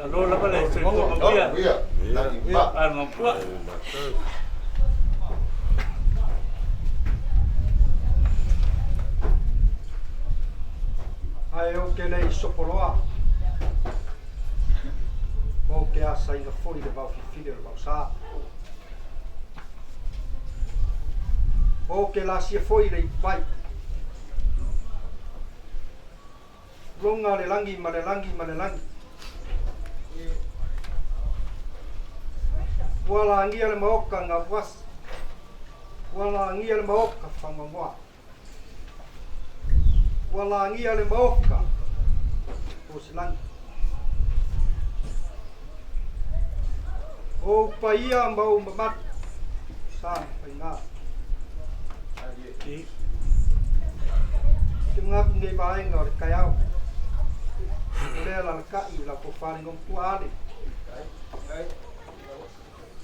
Alo lava le soifua manuia. Alamatua. Ae ou te le i sopoloa, ou te asaina foi le vaofifili o le vaosa. Ou te lasia foi le ipuvai. Luga le lagi ma le lagi ma le lagi. Ua lagia le maoka gauasi. Ua lagia le maoka fagoagoa. Ua lagia le maoka Osilagi. O ou paia ma ou mamalu, sa ma faiga. Te manatu nei vaega o le taeao, o lea alalatai i lau tofa le Igoamatua Ale.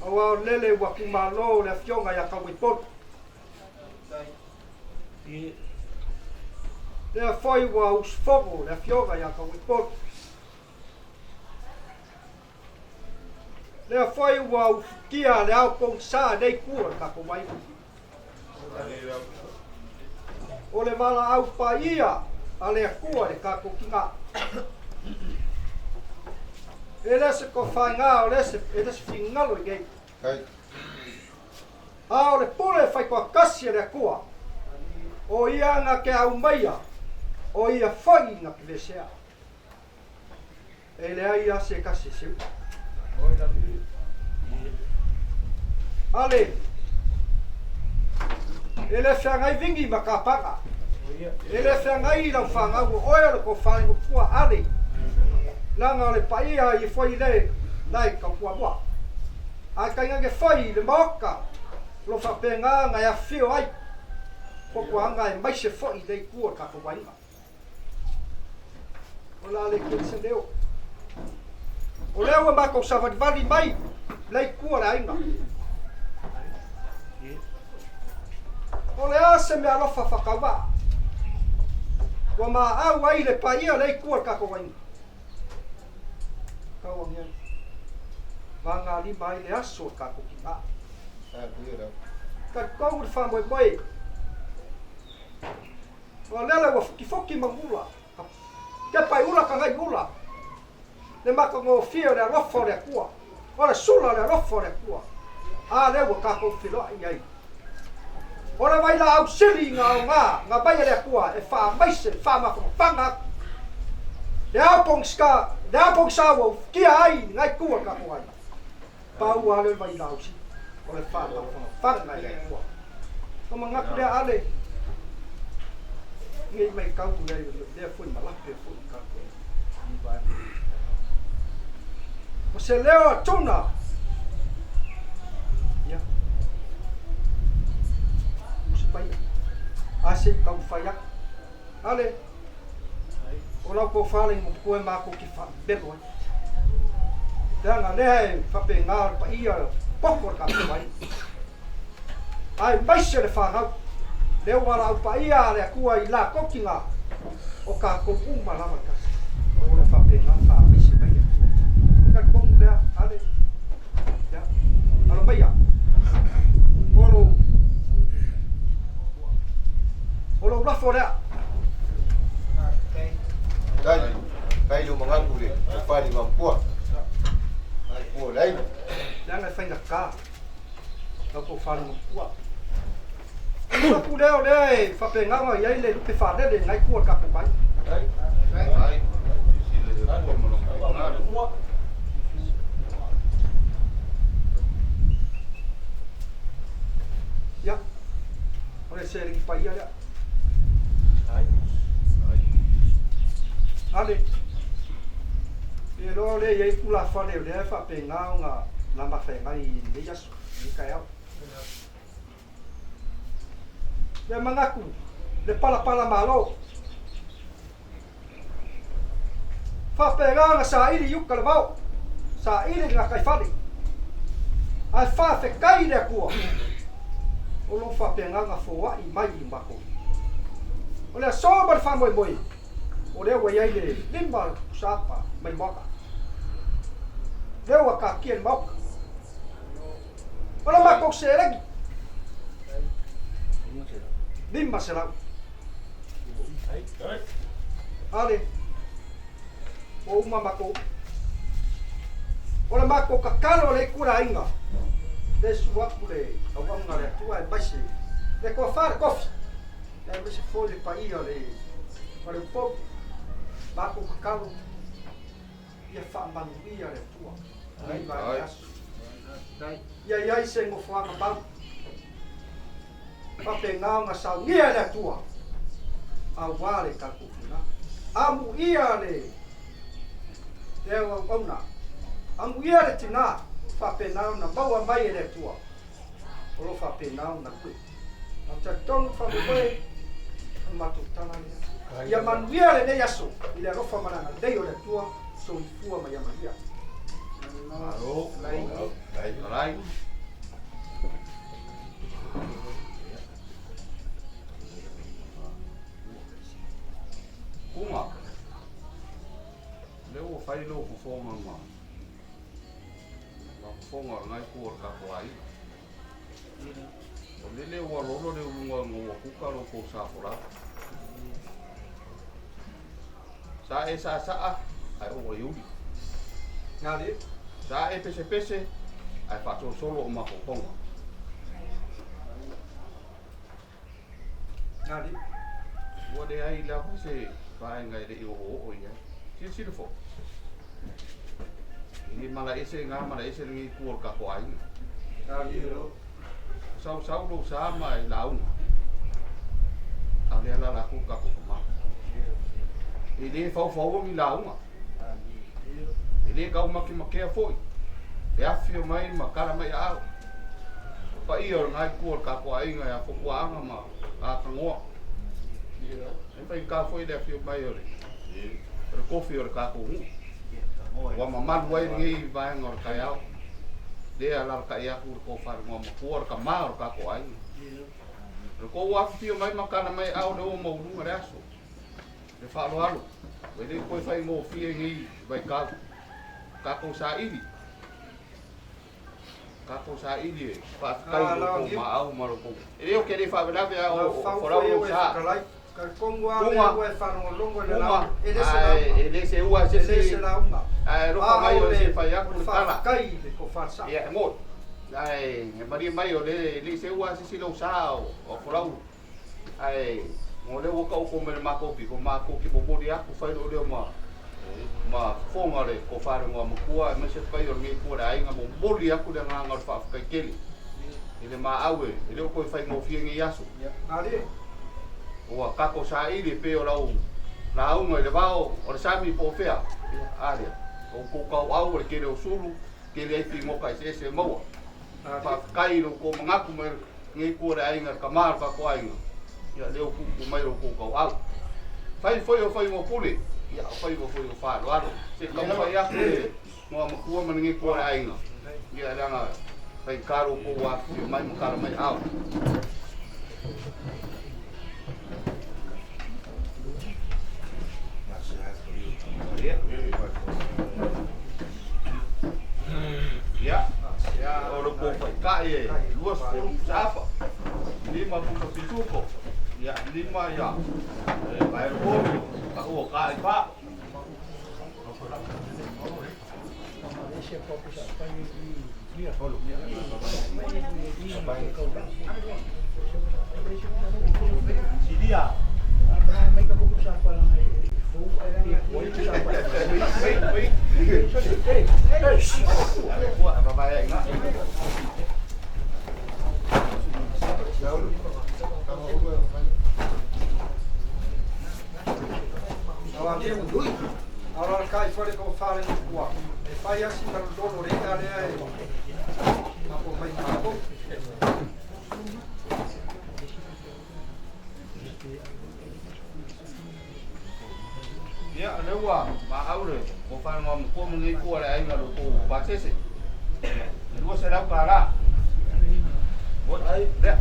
Aua o lele ua tumalo le afioga ia Tauaipolu. Lea foi ua usufono le afioga ia Tauaipolu. Lea foi ua ufutia le ao pogisa i lea itu o le tatou aiga. O le valaau paia a le Atua i le tatou tina. E le se tofaina, o le se, e le se finagalo i nei. A o le pule faitoatasi a le Atua, o ia na te aumaia, o ia foi na te vesea. E leai lava se tasi e seu. Ale, e le feagai vini ma kapaga. E le feagai i lau fanau o oe o le tofa i Ale. Leaga o le paia i foi le la e tautuamua. Ae tainane foi i le Maota o lo o faapena ona e afifio ai fuafuaga aemaise foi le itu o le tatou aiga. O le a le tele se leo. O lea ua matou savalivali mai le itu o le aiga. O le a se meaalofa faatauvaa ua maau ai le paia le itu o le tatou aiga. Tau ane ai. Vagalima ai le aso o le tatou tina. Talitonu le faamoemoe. O lele ua fukifuki ma gula. Kepa i ula ka ngai ula. Le matagofie o le alofa o le Atua. O le sula o le alofa o le Atua. A lea ua tatou feloai ai. O le vailaau sili na aoga na mai e le Atua e faamaise le faamafanafana atu. Le ao pogisa, le ao pogisa ua ufitia ai i lena itu o le tatou aiga. Pau lava lea o le vailaau sili, o le faamafanafana i le Atua. Ona manatu lea Ale, nei matau lea lea foi malape foi i tatou i vaega. O se leo a Tuna. Ia. O se paia. A se i taumafai atu. Ale, o lau tofa le igomatua e matou te faamelo ai. Leaga lea e faapena o le paia poto o le tatou aiga. Aemaise le fanau, lea ua valaau paia a le Atua i latou tina, o tatou uma lava e tasi. O lo o faapena ona faamaise mai le Atua. E talitonu lea, Ale, ia, alo maia, o lou, o lou lafo lea. Tai, tai lo mangaku le fale mampua. Pua lai. Leaga e faigata. Lau tou falegatua. O tapu lea o lea e faapena ona i ai le lupe faalele i lena itu o le tatou vai. Ia, o le seleni paia lea. Ale, e iloa lea e i ai tulafale o lea e faapena ona namafeagai i lenei aso, lenei taeao. Le manatu, le palapala malo. Faapena ona saili i uta le vao, saili i le gataifale, ae faafetai i le Atua o lo o faapena ona foai mai i matou. O le aso ma le faamoemoe, o lea ua i ai le 5 pusaapa mai Moaga. Lea ua taatia i le Maota. O le matou seleni, 500. Ale, ua uma matou. O le matou tatalo le itu le aiga, le susu atu le auauna a le Atua aemaise le tofa le tofi, aemaise foi le paia o le Upolu. Matou tatalo ia faamanuia le Atua i lenei aso. Ia i ai se nofoaga mau. Faapena ona saunia e le Atua aua le tatou faiga. Amuia le auauna, amuia le tina, faapena ona maua mai e le Atua o lo o faapena ona galue. Ou te talitonu faamoemoe o le matou tala lea. Ia manuia lenei aso i le alofa ma le agalelei o le Atua. Soifua ma ia manuia. Malo. Faafetai. Kuga, lea ua fai lou fofoga ma ma fofoga o lena itu o le tatou aiga. O lele ua lolo le uluga ona ua kuka lo kou sa folau. Sa e saasaa ae ou aiuli. Sa e pesepese ae faasolosolo o mafaufauga. Ua leai lava se vaega e le i oooo i ai. Silasila foi. E le malaese lena malaese lenei itu o le tatou aiga. Sausau lou sa ma e lauga. A o lea e alaala atu le tatou tama. E le faufaua ni lauga. E le taumakemakea foi. E afifio mai ma tala mai aao. O paia o lena itu o le tatou aiga ia Fotuaaga ma Atanoa. E faigata foi le afio mai o le tofi o le tatou nuu. Ua mamalu ai lenei vaega o le taeao. Lea alalatai atu le tofa i le Igoamatua, o le tama o le tatou aiga. O le tou afifio mai ma tala mai aao lea ua maualuga le aso. Le faaaloalo, ua le toe faigofie nei vaitau. Tatou saili, tatou saili e faafetai i lo outou maau ma lo outou. E le o ke le faalavelave a o folau lou sa. Kuga, kuga, ae e le seua e se isi, ae alofa mai o se fai atu le tala. Ia, e moni. Ae malie mai o le le seua se isi lou sa o folau. Ae o lea ua taoto mai le matou pito, matou te momoli atu fai lou leo ma ma fofoga o le tofa i le Igoamatua aemaise le paia o lenei itu o le aiga, momoli atu le agaga o le faafetai tele i le maau e le o toe faigofie nei aso. Ua tatou saili e pei o lau lauga i le vao o le sami po o fea, ia, a lea, o outou tauau o le tele o sulu, tele ai figota eseese e maua. Faafetai i lo outou manatu mai lenei itu o le aiga, le tama o le tatou aiga, ia lea ua tuutuu mai lo outou tauau. Fai foi o faiva o pule, ia o faiva foi o faaaloalo. Se i taumafai atu le Igoamatua ma lenei itu o le aiga, ia leaga faigata lo outou afifio mai ma tala mai aao. Ia, o le tou taitai e 20 pusa apa, 5 pusa pisupo, ia, 5 ia, paelo ka ua ka i pa. Ala kai fale ko fale kua. E fai asi na lolo le lea e apo mai kako. Ia le ua ma aure ko fa ngo ko mo ngi ko le ai nga lo ko pa se se. Le lua se lau ka la. Mo ai le.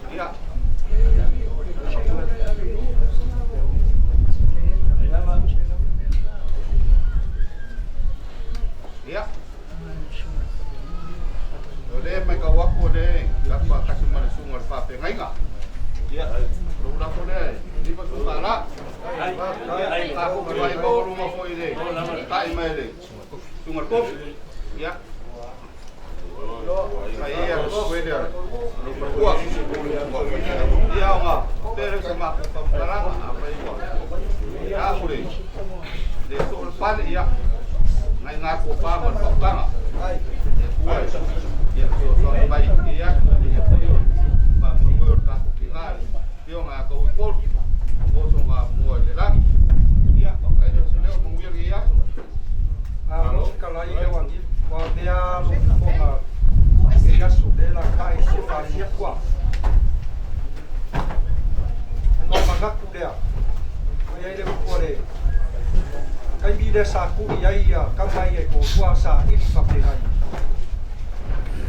Ia. Ia. O le mai ka wako le la pa kasi ma le sunga le fa pe ngainga. Ia. Lo la ko le ni pa su ka la. Ai ka ko mai ba ru ma fo ile. Tai mai le. Sunga ko. Ia. Ai ia ko le. Lo pa ko. Ia nga. Tere se ma ko pa la a pa ia. Ia ko le. Le so le pa le ia. Ngai nga ko pa ma pa pa. Ai. Ia so so mai ia ia ko yo. Pa mo ko ka ko ki ga. Ia nga ko ko ko so nga mo le la. Ia ko kai le so le mo ngi ia. A ka lai le wangi. Wa bea lo ko nga. Ia so le la kai se fa ni kwa. No magaku lea. Ai le ko le. Kai mi le sa ku ia ia ka mai e ko tua sa ili fa pe ai.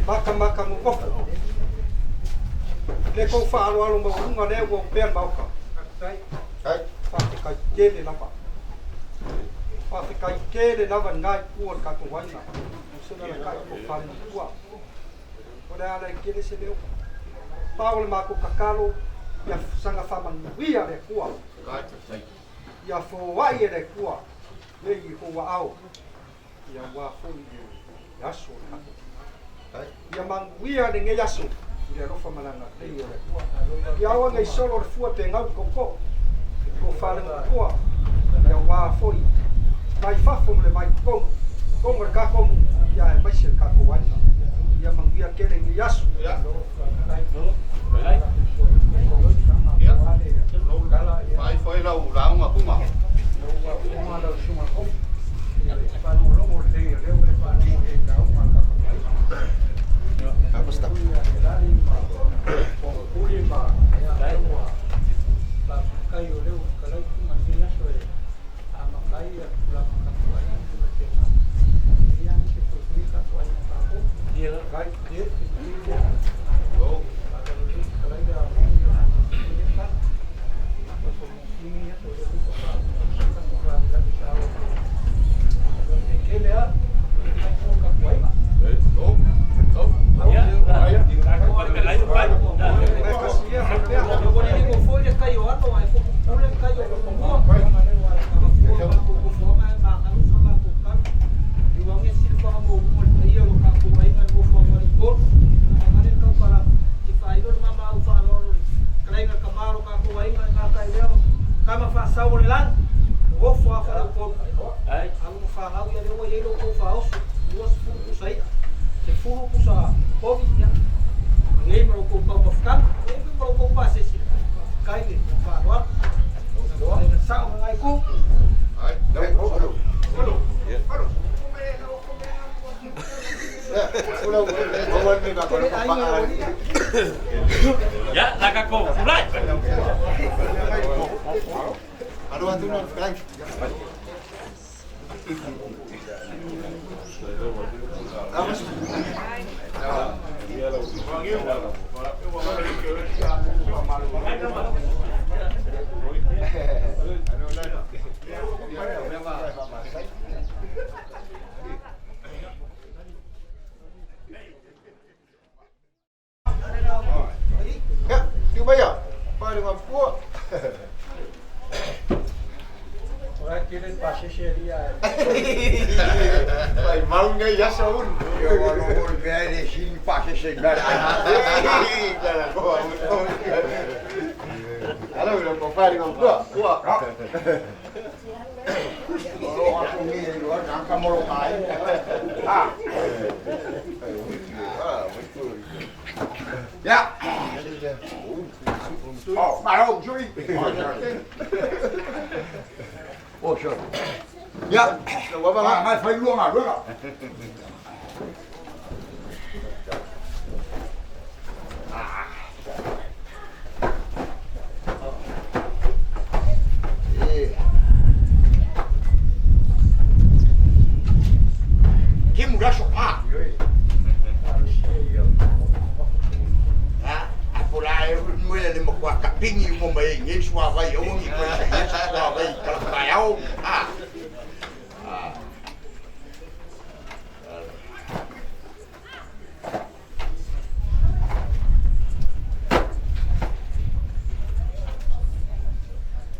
Maka maka mo kofu. Le ko fa alo alo mo lunga le wo pe mauka. Ai. Ai. Fa te kai kele lava. Fa te kai kele lava ngai ku o ka to waina. Se na kai ko fa ni kua. O le ala kele se leo. Paul ma ko kakalo ia sanga fa manuia le kua. Ia fo wai le kua. Le i ko wa au. Ia wa fo i ia so ka. Ia manuia le ngai aso. Ia rofa malanga le i le kua. Ia wa ngai solo le fua te ngau ko ko. Ko fa le kua. Ia wa fo i. Vai fa fo le vai ko. Ko mo ka ko ia e mai se ka ko waina. Ia manuia kele ngai aso. Ia. Ia. Fai foi lau lau nga kuma. Apa sta? Go. Go. Go. Ai. Ya, la kako fulai. Aduh, atu non sekarang. Awas. Ya, dibayar. Pada mampu. Ora kele pasese ria. Vai mau ngai ya saun. Eu não vou ver esse pasese gara. Halo, lo compare con qua. Qua. Lo asumi lo nangka molo kai. Ah. Ah, muito. Oh, malo, sui. Oh, sorry. Ya, Ua ngai fai lua galuega. Ke muraso pa. A pola e mue le mo kwa kapingi mo mai ngi sua vai o ngi ko sa yes sua vai kala pa au. Ah.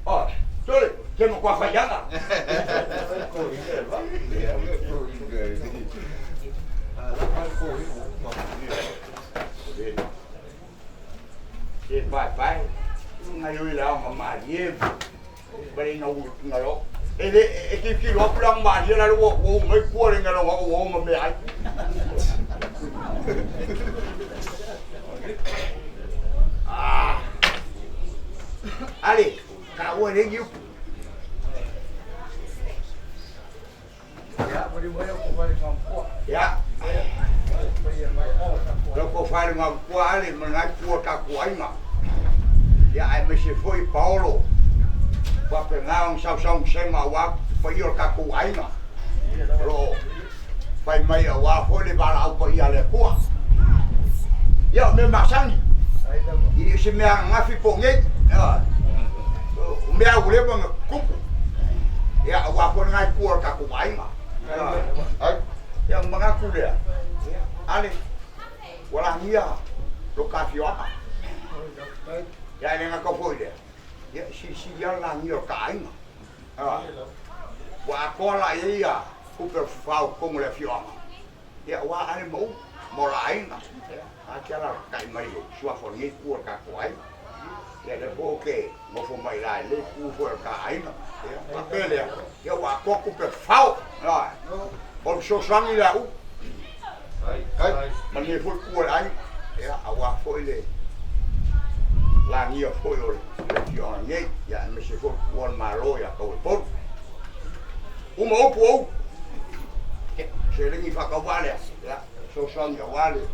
Oh, tole, ke mo kwa faianga. E pai pai, ngai ui la ma ma ye. Bari na u nga lo. E le e ki ki lo pula ma ye la lo wo mai ku le nga lo wo ma me ai. Ah. Ali, ka wo le ngi. Ia, mo mo ko vai ngam ko. Ya, Pai mai o ka ko. lo ko fai nga ku ale ma ngai ku ka ku ai nga. Ya ai me se foi Paolo. Pa pe nga un sau sau se ma wa pa i o ka ku ai nga. Ro fai mai a wa fo le bala au pa i ale kua. Ya me masani. I se mea ngafi po ngai. Ya. O mea ule ma kupu. Ya wa fo ngai ku ka ku ai nga. Ai. Ya mga ku lea. Ale. Wala nia lo ka fioaka. Ya le nga ka foi lea. Ya si si ya la nia ka ainga. Ah. Wa kola ia kupe fau kongo le fioanga. Ya wa ale mo mo la ainga. A kia la kai mai sua fo ni ku ka ko ai. Ya le fo ke mo fo mai la le ku fo ka ainga. Ya pa pele. Ya wa ko kupe fau. Ah. O so sangi la u. Ai. Ma ni fo ku ai. Ya a wa fo ile la nia fo o le fioanga nei. Ya me se fo ku al malo ya ka o po. Uma opu ou. Se lengi whakawale. Ya, so sangi a wale.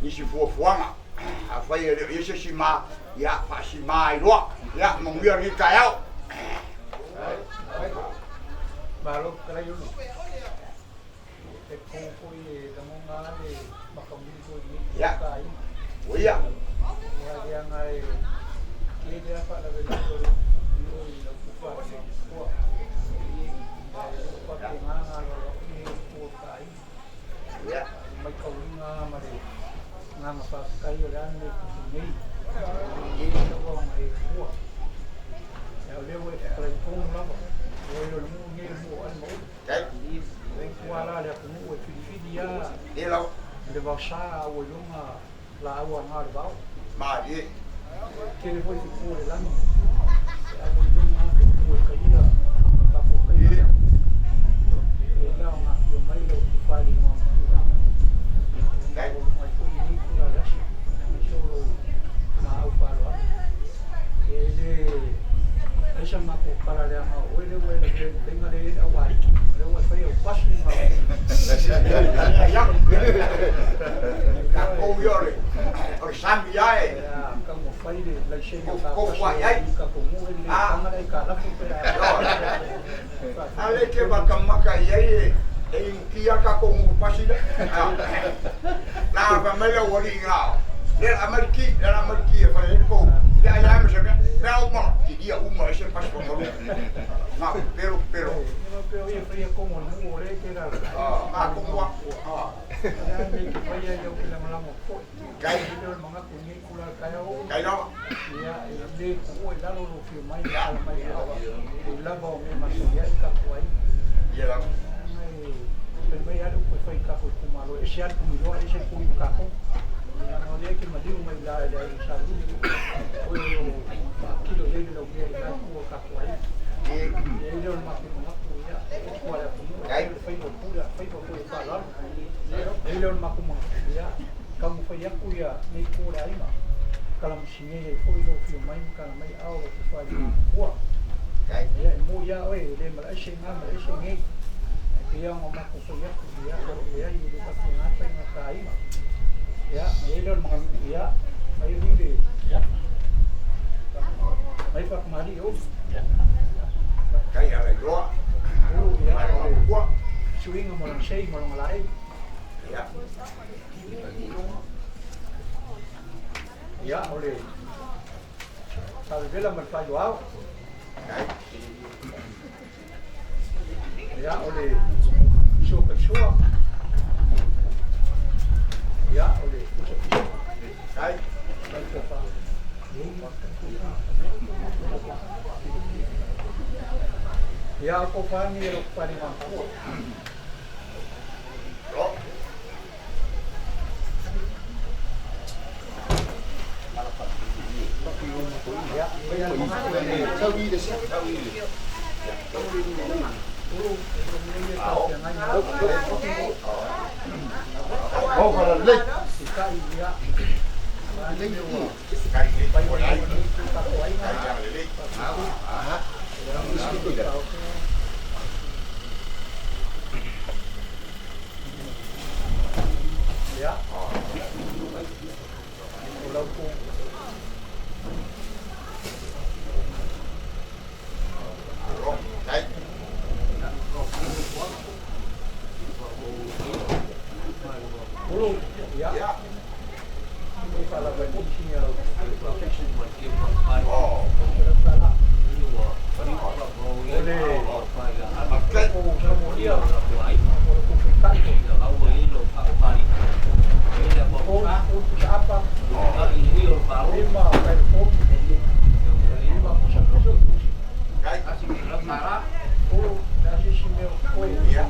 Nisi fuafuaga. A fai e leo se si ma, ya, fa si ma i loa. Ya, manuia lenei taeao. Malo kala yulu. E ko ko e lamonga le makamuli ko ni. Ya. Ka ai. Ua ia. Ia ia ngai ke le fa la vela o o i la ku fa ni ko. Ai ko te nga nga lo ni ko ka ai. Ya. Mai ka nga ma le nga ma fa kai o le ane ku nei. E le ko mai ko. Ya le wo e kai ko lava. O le mu ni mu al mo. Kai. E kua la le atunuu e filifili a E lau. le vaosa ua iloga laau aga le vao. Ma ie. Tele foi feku o le lagi e ua iloga feku e kaia tatou kaia. E la o gafio mai lau tufaliga Kai. mai foi lenei tula le aso aemaise o lou maau faaloalo. E le aisa matou pala leaga o oe le ua e lavea le le aualiki le ua e fai au pasi ma Ya. Ka kou ia o le. O le sami ia e. Ia, kau fai le laisene Ko- ka ko pasi fai ai. ka ko mu le Ah. tanga le ka lafu pe Ale ke makamaka i ai e. E ingia ka kou ngu pasi le. La fa mai le wali ngā. Le la maliki, le la maliki e fai e kou. Ya ya me se me. Me au ma. Ti dia uma e se pasi ko malu. Ngā pero pero. Pe o ia fai ko mo mu o le ke la. Ah, ngā ko mua. Ah. Ya me ke fai ia ke la malamo ko. Kai. Le manga ku ni kula kai o. Kai lawa. Ia e le ku e lalo lo fi mai ala mai e lava o me maso ia ka ko ai. Ia la. Ai pe mai alu ko fai ka ko kumalo e se alu mi lo e se ku ka ko. Ia no le ke maliu mai la le sa lu. O yo pa kilo le lo me la ku ka ko ai. E E le o ma ke mo ku ia ko ala ku mu Kai. fai o pura fai o ko pa la. E le o ma ku mo ia ka mo fai aku ia nei ku la ima. Kalamasini ai foi lou afio mai ma tala mai aao o lau tofa i le Igoamatua. Ia, e moni lava oe, e le malaese i na malaese i nei. Ae pei lava ona matou fai atu, ia, o lo o leai, e le faapena le faigata. Ia, ona i ai lea o le magaluu, ia, mai alii le, ia, mai faatamalii Ulu. Ulu, ia, o le suiga ma lona sei ma lona laei. Ia, o le faavevela ma le faailoao. Ia, o le sua palisua. Ia, o le pusa pisa. Mai tofa. Ia, o tofa ni e lo pali mampua. Ia, o lau Ulu, ia, e faalava i nisi o lau o le o Samolia, o le kufetai, o o pusaapa, lima kailefo, lima pusa pusa. Ulu, le asisi mea o koe. Ia,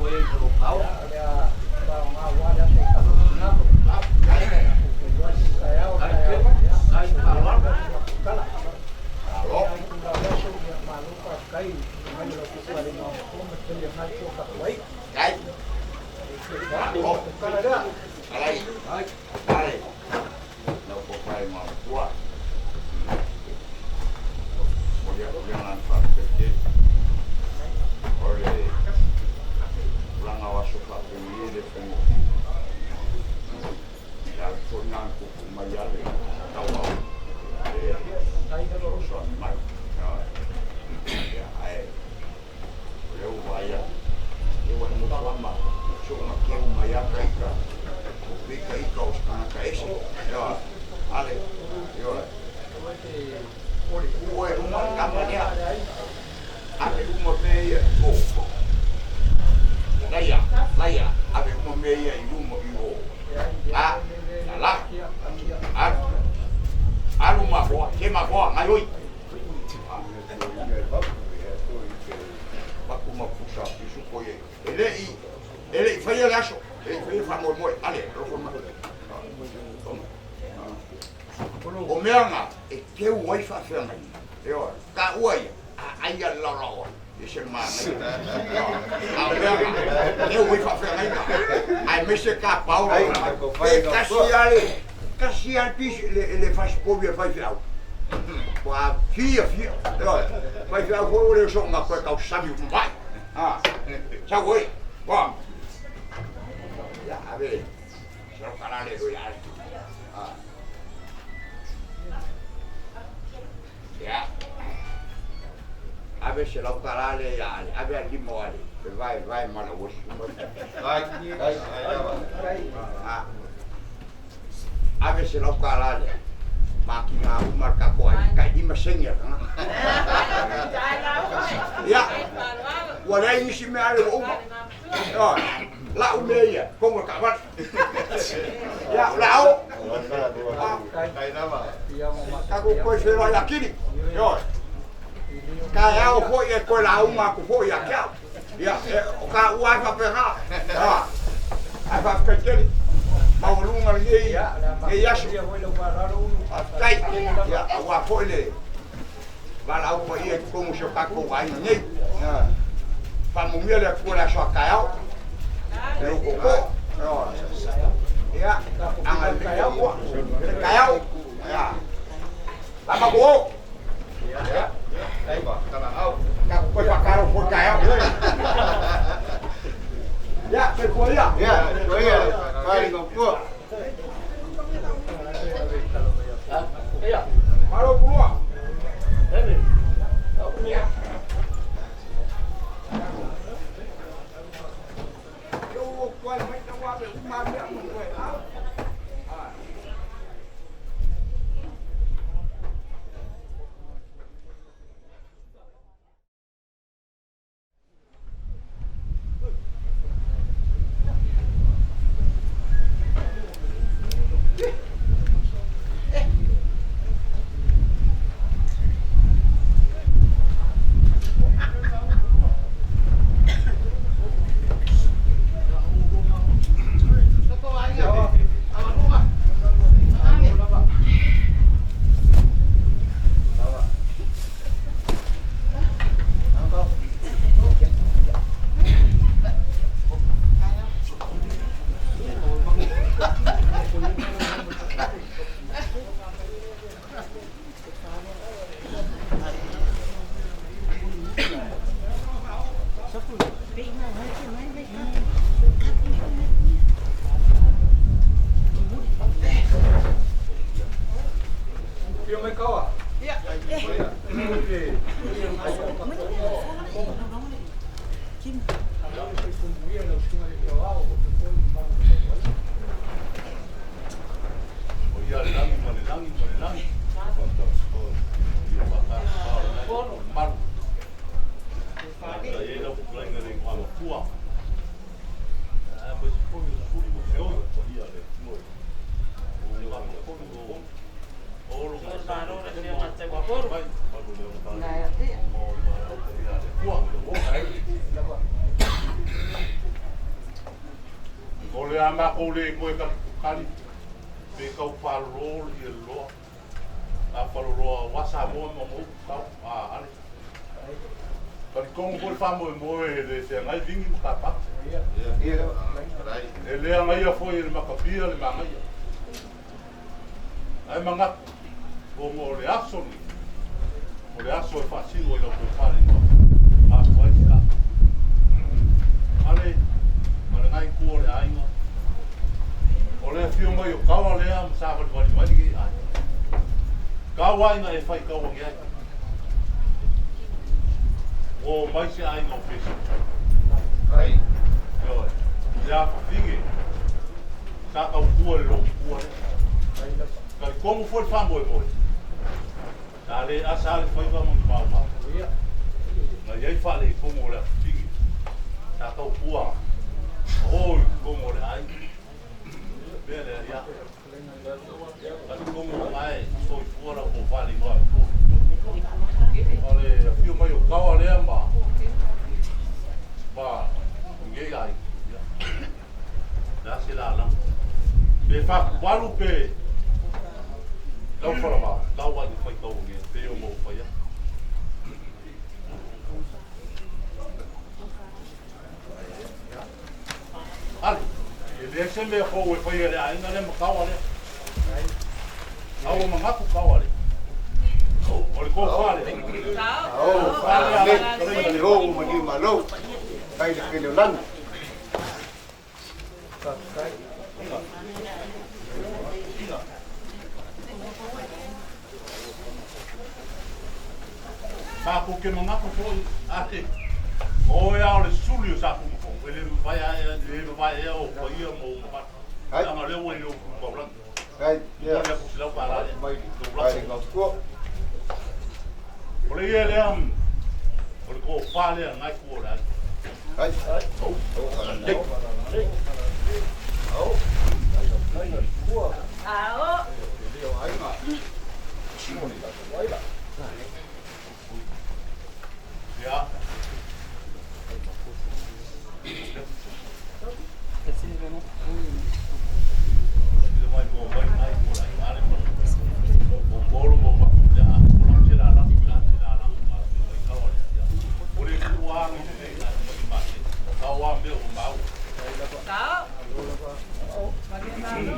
lea faaaoga aua le aso o tatou tina. Taeao, taeao, ia, tala. Ia, itula o le aso, ia, malo faafetai i mai o lau tofa i le Igoamatua ma tali agai i o tatou aiga. Ia, tala lea. O mea na e teu ai faafeagaiga, ioe, taua ia aai a le laolao ai, e ese le manaia. A o mea na teu ai faafeagaiga, aemaise kapao pe tasi lava le tasi lava le pisi le fasipovi a le faifeau, ua fiafia, ioe, faifeau foi ua le soona toe tausami uma mai. Sau ai, ua. Ia ave se kalale lo ia. Ia. Ave se lau kalale ia ale, ave a lima o ale, e vae vae ma la uasi. Ave se lau kalale. Ma ki ngā uma le tatou ai, kai lima sene a tagata. Ia, ua leai nisi mea ale ua uma. Ioe, la'u mea ia, togu le taavale. Ia, o le a oo. Tatou toe feiloai atili. Ioe. Taeao foi e toe lauga atu foi ia te au. Ia, o taua lava e faapena. Ae faafetai tele. Maualuga lenei lenei aso. Faafetai. Ia, aua foi le valaau paia i totonu o si o tatou aiga nei. Faamanuia le Atua i le aso a taeao. I lou tootoo. Ia, agalelei le Atua. Le taeao. Ia. La ma ko. Ia. Ai ba, tala au. Ka ko fa karo fo ka ya. Ya, pe ko ya. Ia, ko ia, fale ma pua. Ia. Malo pulua. Ya. Yo ko ai mai na wa be ma me mo ko a. Fio mai kawa. O ia le lagi ma le lagi ma le lagi. Ia pa ta pa o le malu. Ia e lau pulaiga le igoa matua. A po se foi o suli mo feoi o ia le tua. O le ma ko o o lo ma sa Malo le fia mate wa poro. mai malu le o pa. O le ma ia le tua o ai. O le ama ko le ko e ka kali. Pe kau palolo i loa. A palolo wa sa mo mo mo kau a ale. Kali kongo foi fa mo mo e le se ngai vingi mo ka pa. Ia, ai. E le anga ia foi le makapia le mangaia. Ai manga o mo le aso ni. O le aso e faasino i lau pale no. Ma foi ka. Ale ma le ngai ku o le aiga. O le afio mai o kawa lea ma sa wali wali mai ki ai. Kawa aiga e whai kawa ngi ai. O mai se aiga o pesi. Ai. Ioe. Le a whawhinge. Sa kau kua le lou kua le. Ka le kongo foi le whamoe moe. Sa le asa le whaiwa mo ni mau mau. Na iai wha le kongo le a whawhinge. Sa kau kua. O i kongo le ai. Mea le ia. Ka le kongo ai. Soi fua la ko wha le ngoa ko. O le afio mai o kawa lea ma. Ma. Nge ai. Ia. La se la la. Pe fa walu pe. Lau whala ma. Lau ai whai kau nge. Pe o mo whai ia. Ale. E le se mea fou e whai le ainga le ma kawa le. Au ma ngaku kawa le. O le ko whale. Au, Whale le, le o ma ni malo. Ai le ke le lani. Sa ku ke mangaku foi. Ale. O e ao le suli o sa ku mo. E le vai a le vai e o ko ia mo mo. Ai. Anga le o le o ku lan. Ai, Ia ia. le ku lau pa la. Mai, ai ngau kua. O le ia le am. O le ko whale a ngai ku o le ai. Ai. Au. Ao. Ia. Le mai mo mai ngai ku o le ai. Ale mo. O molo mo ma ku le a. O la se la la. La se la la. Ma se mai kawa le. Ia. O le ku a ngi le nei a mo ma se. Kawa me o mau. Tao. Malie malo.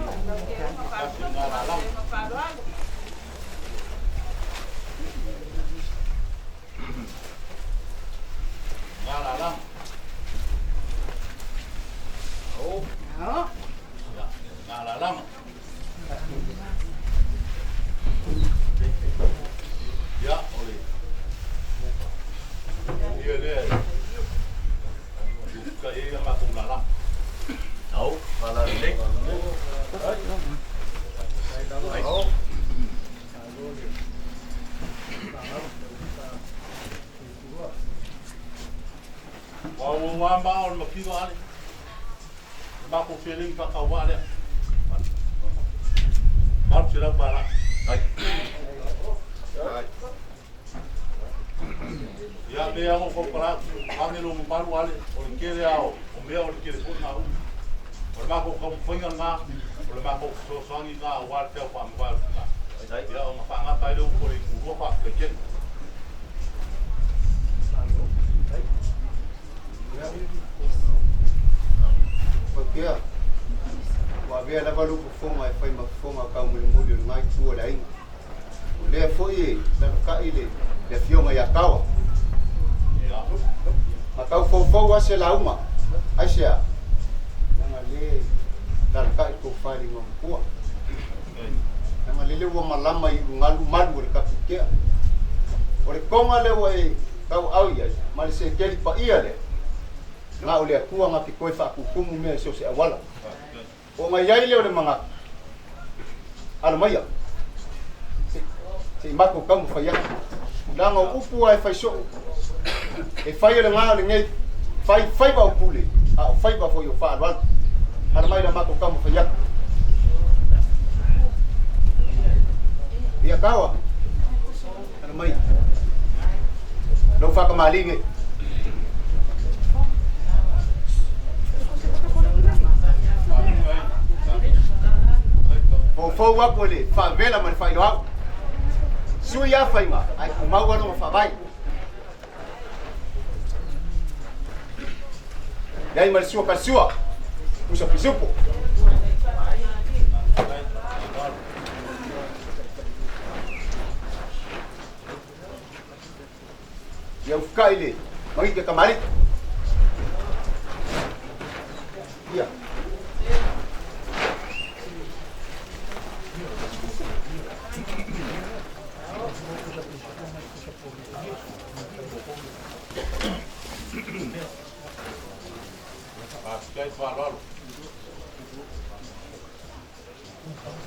Kasi ngā la la. wa ma o le makiva ale. Mako feeling pa ka wa le. Malu se lau pala. Ai. Ia me ao ko para ange lo malu ale o le kele ao o mea o le kele foi ngā u. O le mako ka whainga ngā, o le mako sosoangi ngā o wā te au wha mwa ngā. Ia o ngā whaangata i le upo le kurua wha le kele. Paukea, ua avea lava lou fofoga e fai ma fofoga taumolimoli o lena itu o le aiga. O lea foi e lalaka'i le le afioga ia Taoa. Na tau foufou lava se lauga, aisea? Leaga o lea e lalaka'i le tou faliga matua. Leaga lele ua malama i ulugalu malu o le tapuitea. O le toga lea ua e tauaau i ai ma le sekeli paia lea, na o le Atua na te toe faatutumu mea i so o se auala. Ona i ai lea o le manatu, Ala maia, se i matou taumafai atu. Leaga o upu lava e fai soo, e fai e le ga o lenei, fai faiva o pule, a o faiva foi o faaaloalo. Ala mai la matou taumafai atu. Ia Taoa, ala mai lou faakamalii nei. Foufou aku e le faavela ma le faailoau. Sui a faiga ae tumau a lona faavae. Iai ma le sua kalesua, pusa pisupo. Ia ufuka'i le magike a kamali'i. Ia.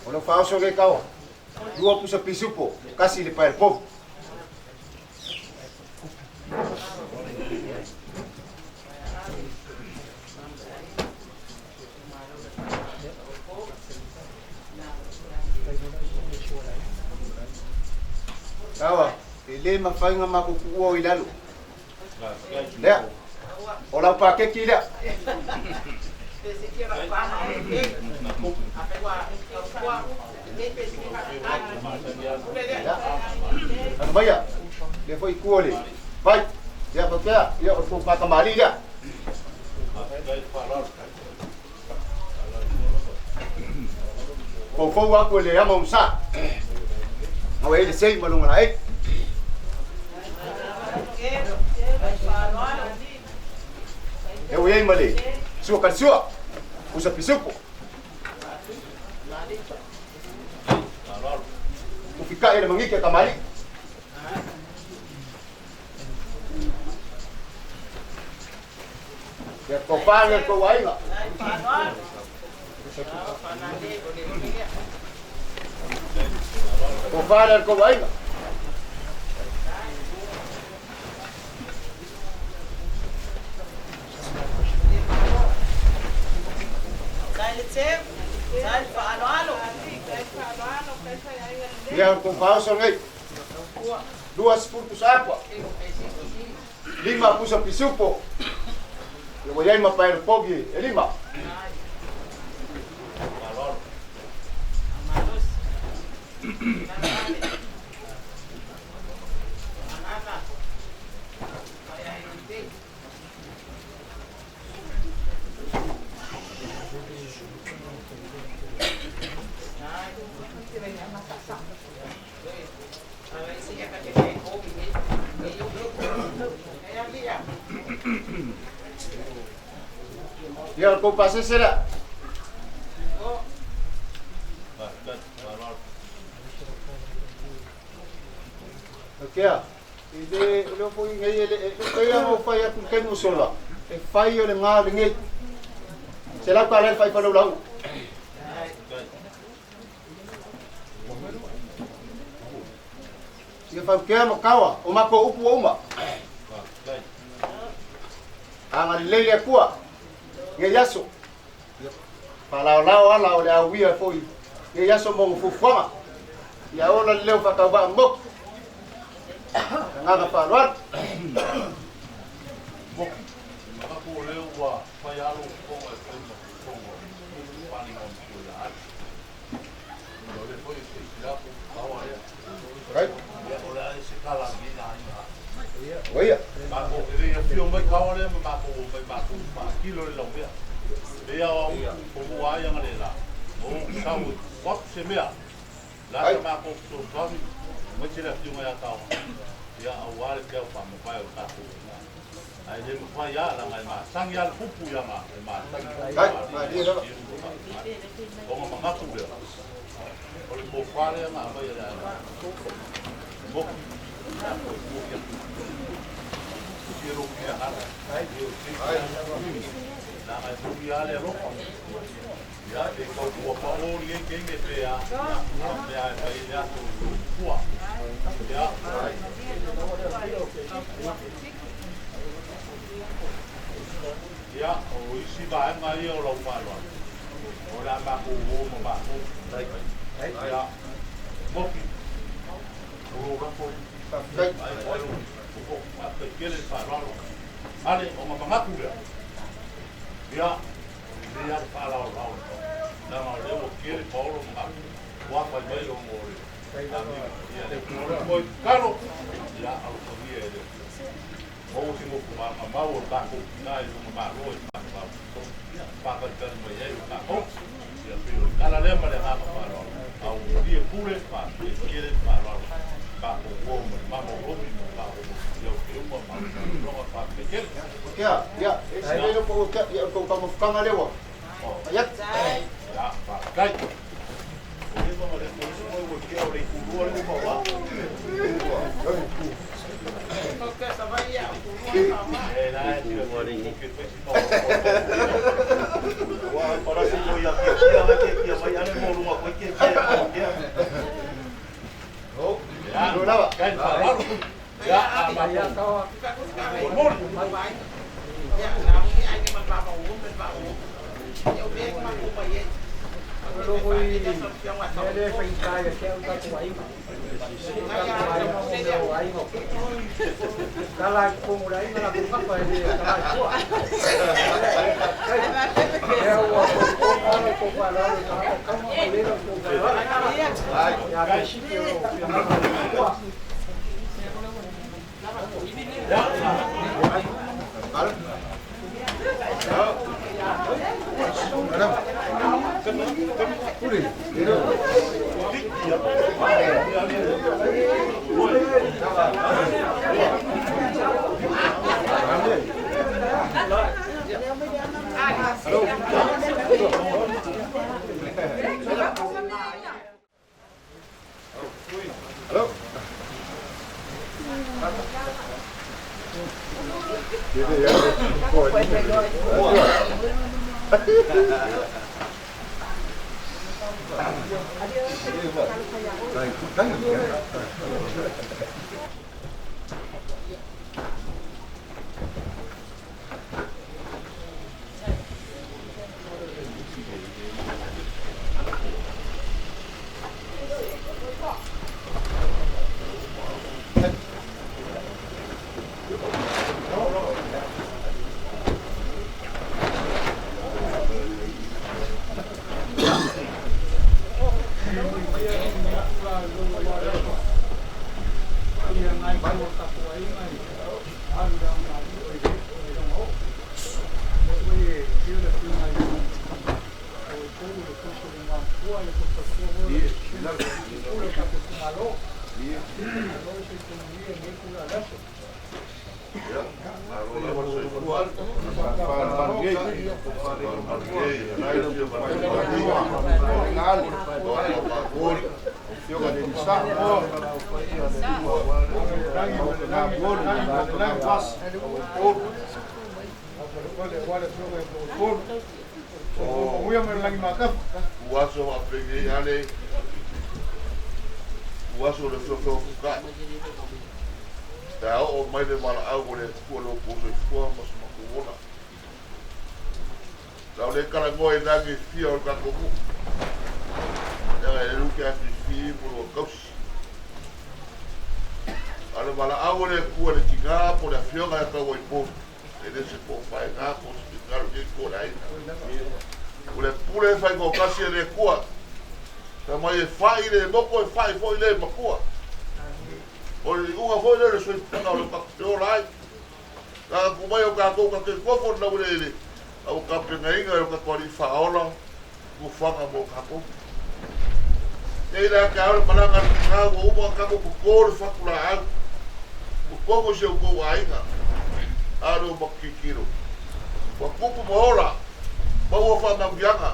O lau faaoso lea kaoa, lua pusa pisupo, kasi le pae povu. Kaoa, e le mafai ona matou tuua o i lalo. Lea, o lau paketi lea. Ano maia, lea foi i tua le vai. Ia faapea, ia o le tou fatamalii lea. Foufou aku e le ama o sa. Ngau e le sei ma lunga laei. E ui ai ma le sua ka sua. Usa pisupo. Ufika'i le mangike a tamalii. Ia tofa le tou aiga. Tofa le tou aiga. Ia o tou faaoso nei. 20 pusa apa. Lima pusa pisupo. Ia ua i ai ma paelo pogi e lima. Ia, o le tou pasese lea. Kea, e le, e le foi nei e le, e pei ona ou fai atu i le taimi ua sola, e fai o le ga o lenei. Se lau tala le fai falaulau. Ia faukea ma kaoa, o matou upu ua uma. Agalelei le Atua lenei aso. Ia faalaolao ala o le auia foi lenei aso ma ona fuafuaga. Ia ola le leo faatauvaa motu. Agaga faaaloalo. Moki, manatu o lea ua fai lava lou fofoga e fai ma fofoga o le faaaliga o matua ia Ale. Ia o lea foi e silasila atu, kaoa lea. Ia o le a ese tala a lenei aiga. Matou e le i afio mai kaoa lea ma matou omai matou faatilo le laumea. Pei lava o au upu tomua ai analeila, na ou sau e tuu atu se mea. La sa matou fesoasoani aemaise le afioga ia Taoga, ia aua le peau faamavae o le tatou tina. Ae le mafai lava, leaga e masani lava le pupu i ana, e masani le Ona manatu lea, o le tofa lea na aumai e le aiga, e motu, e a foi, motu atu. Isi e lou finagalo, leaga e moni lava le alofa. Ia, pe tau tua pao lenei teine pe a, ia, mea e fai ai le aso i lou tua. Ia. Ia, o isi vaega ia o lau faaaloalo, o le a matou o ma matou. Ia, Moki, o lou lafo lea. Ai, o ai lou koko, faafetai tele le faaaloalo. Ale, ona manatu lea, ia, e lelei lava le faalaolao i le leaga o lea ua tele paolo manatu, ua fai mai ona o le amigo. Ia, le foi tatalo, ia, alofagia e le Atua. Maua se nofoaga mau o le tatou tina i luma malo e faavavau, ia, faatalitali mai ai o tatou. Ia, pei o le tala lea ma le agaga faaaloalo. A ua malie pule, faafetai tele le faaaloalo. Tatou o ma le mama o Romi ma tatou o te uma ma le faaaloaloga, faafetai tele. Ia, ia, e se lele po o ia o tou taumafataga lea ua fai atu. Ia, faafetai. O le ma le ko isi moe ua kea o le ikulua le uma wa. E la e tira tira ke fai si pa. Wa para si mo ia kia kia la kia kia mai ale mo lunga koe kia kia kia. Ia, kai faaaloalo. Ia, a matou. Molimoli. Ua aso faapenei ale, ua aso le feofeofuka'i. Pe a oo mai le valaau o le Atua i lo outou soifua ma so matou ola. Sa o le talanoa i lagi e fia o le tatou nuu, leaga e le luke afifi mo lua tausi. A o le valaau a le Atua i le tina po o le afioga ia Tauaipolu, e le se toafaega po o se finagalo i lenei itu o le aiga. O le pule e faitoatasi e le Atua, fai mai e fai le moto e fai foi le matua. O le iuga foi lea o le soifuaga o lo tatou te ola ai. Tatou mai o tatou tatou te nofo i le laueleele, a ua tapenaina e o tatou Alii Faaola nofoaga mo tatou. Nei la te ao le malaga a le tina ua uma ona tatou toto le fatu laau totonu i si outou aiga, a o le o matou tilotilo, ua tupu ma ola, maua faamanuiaga,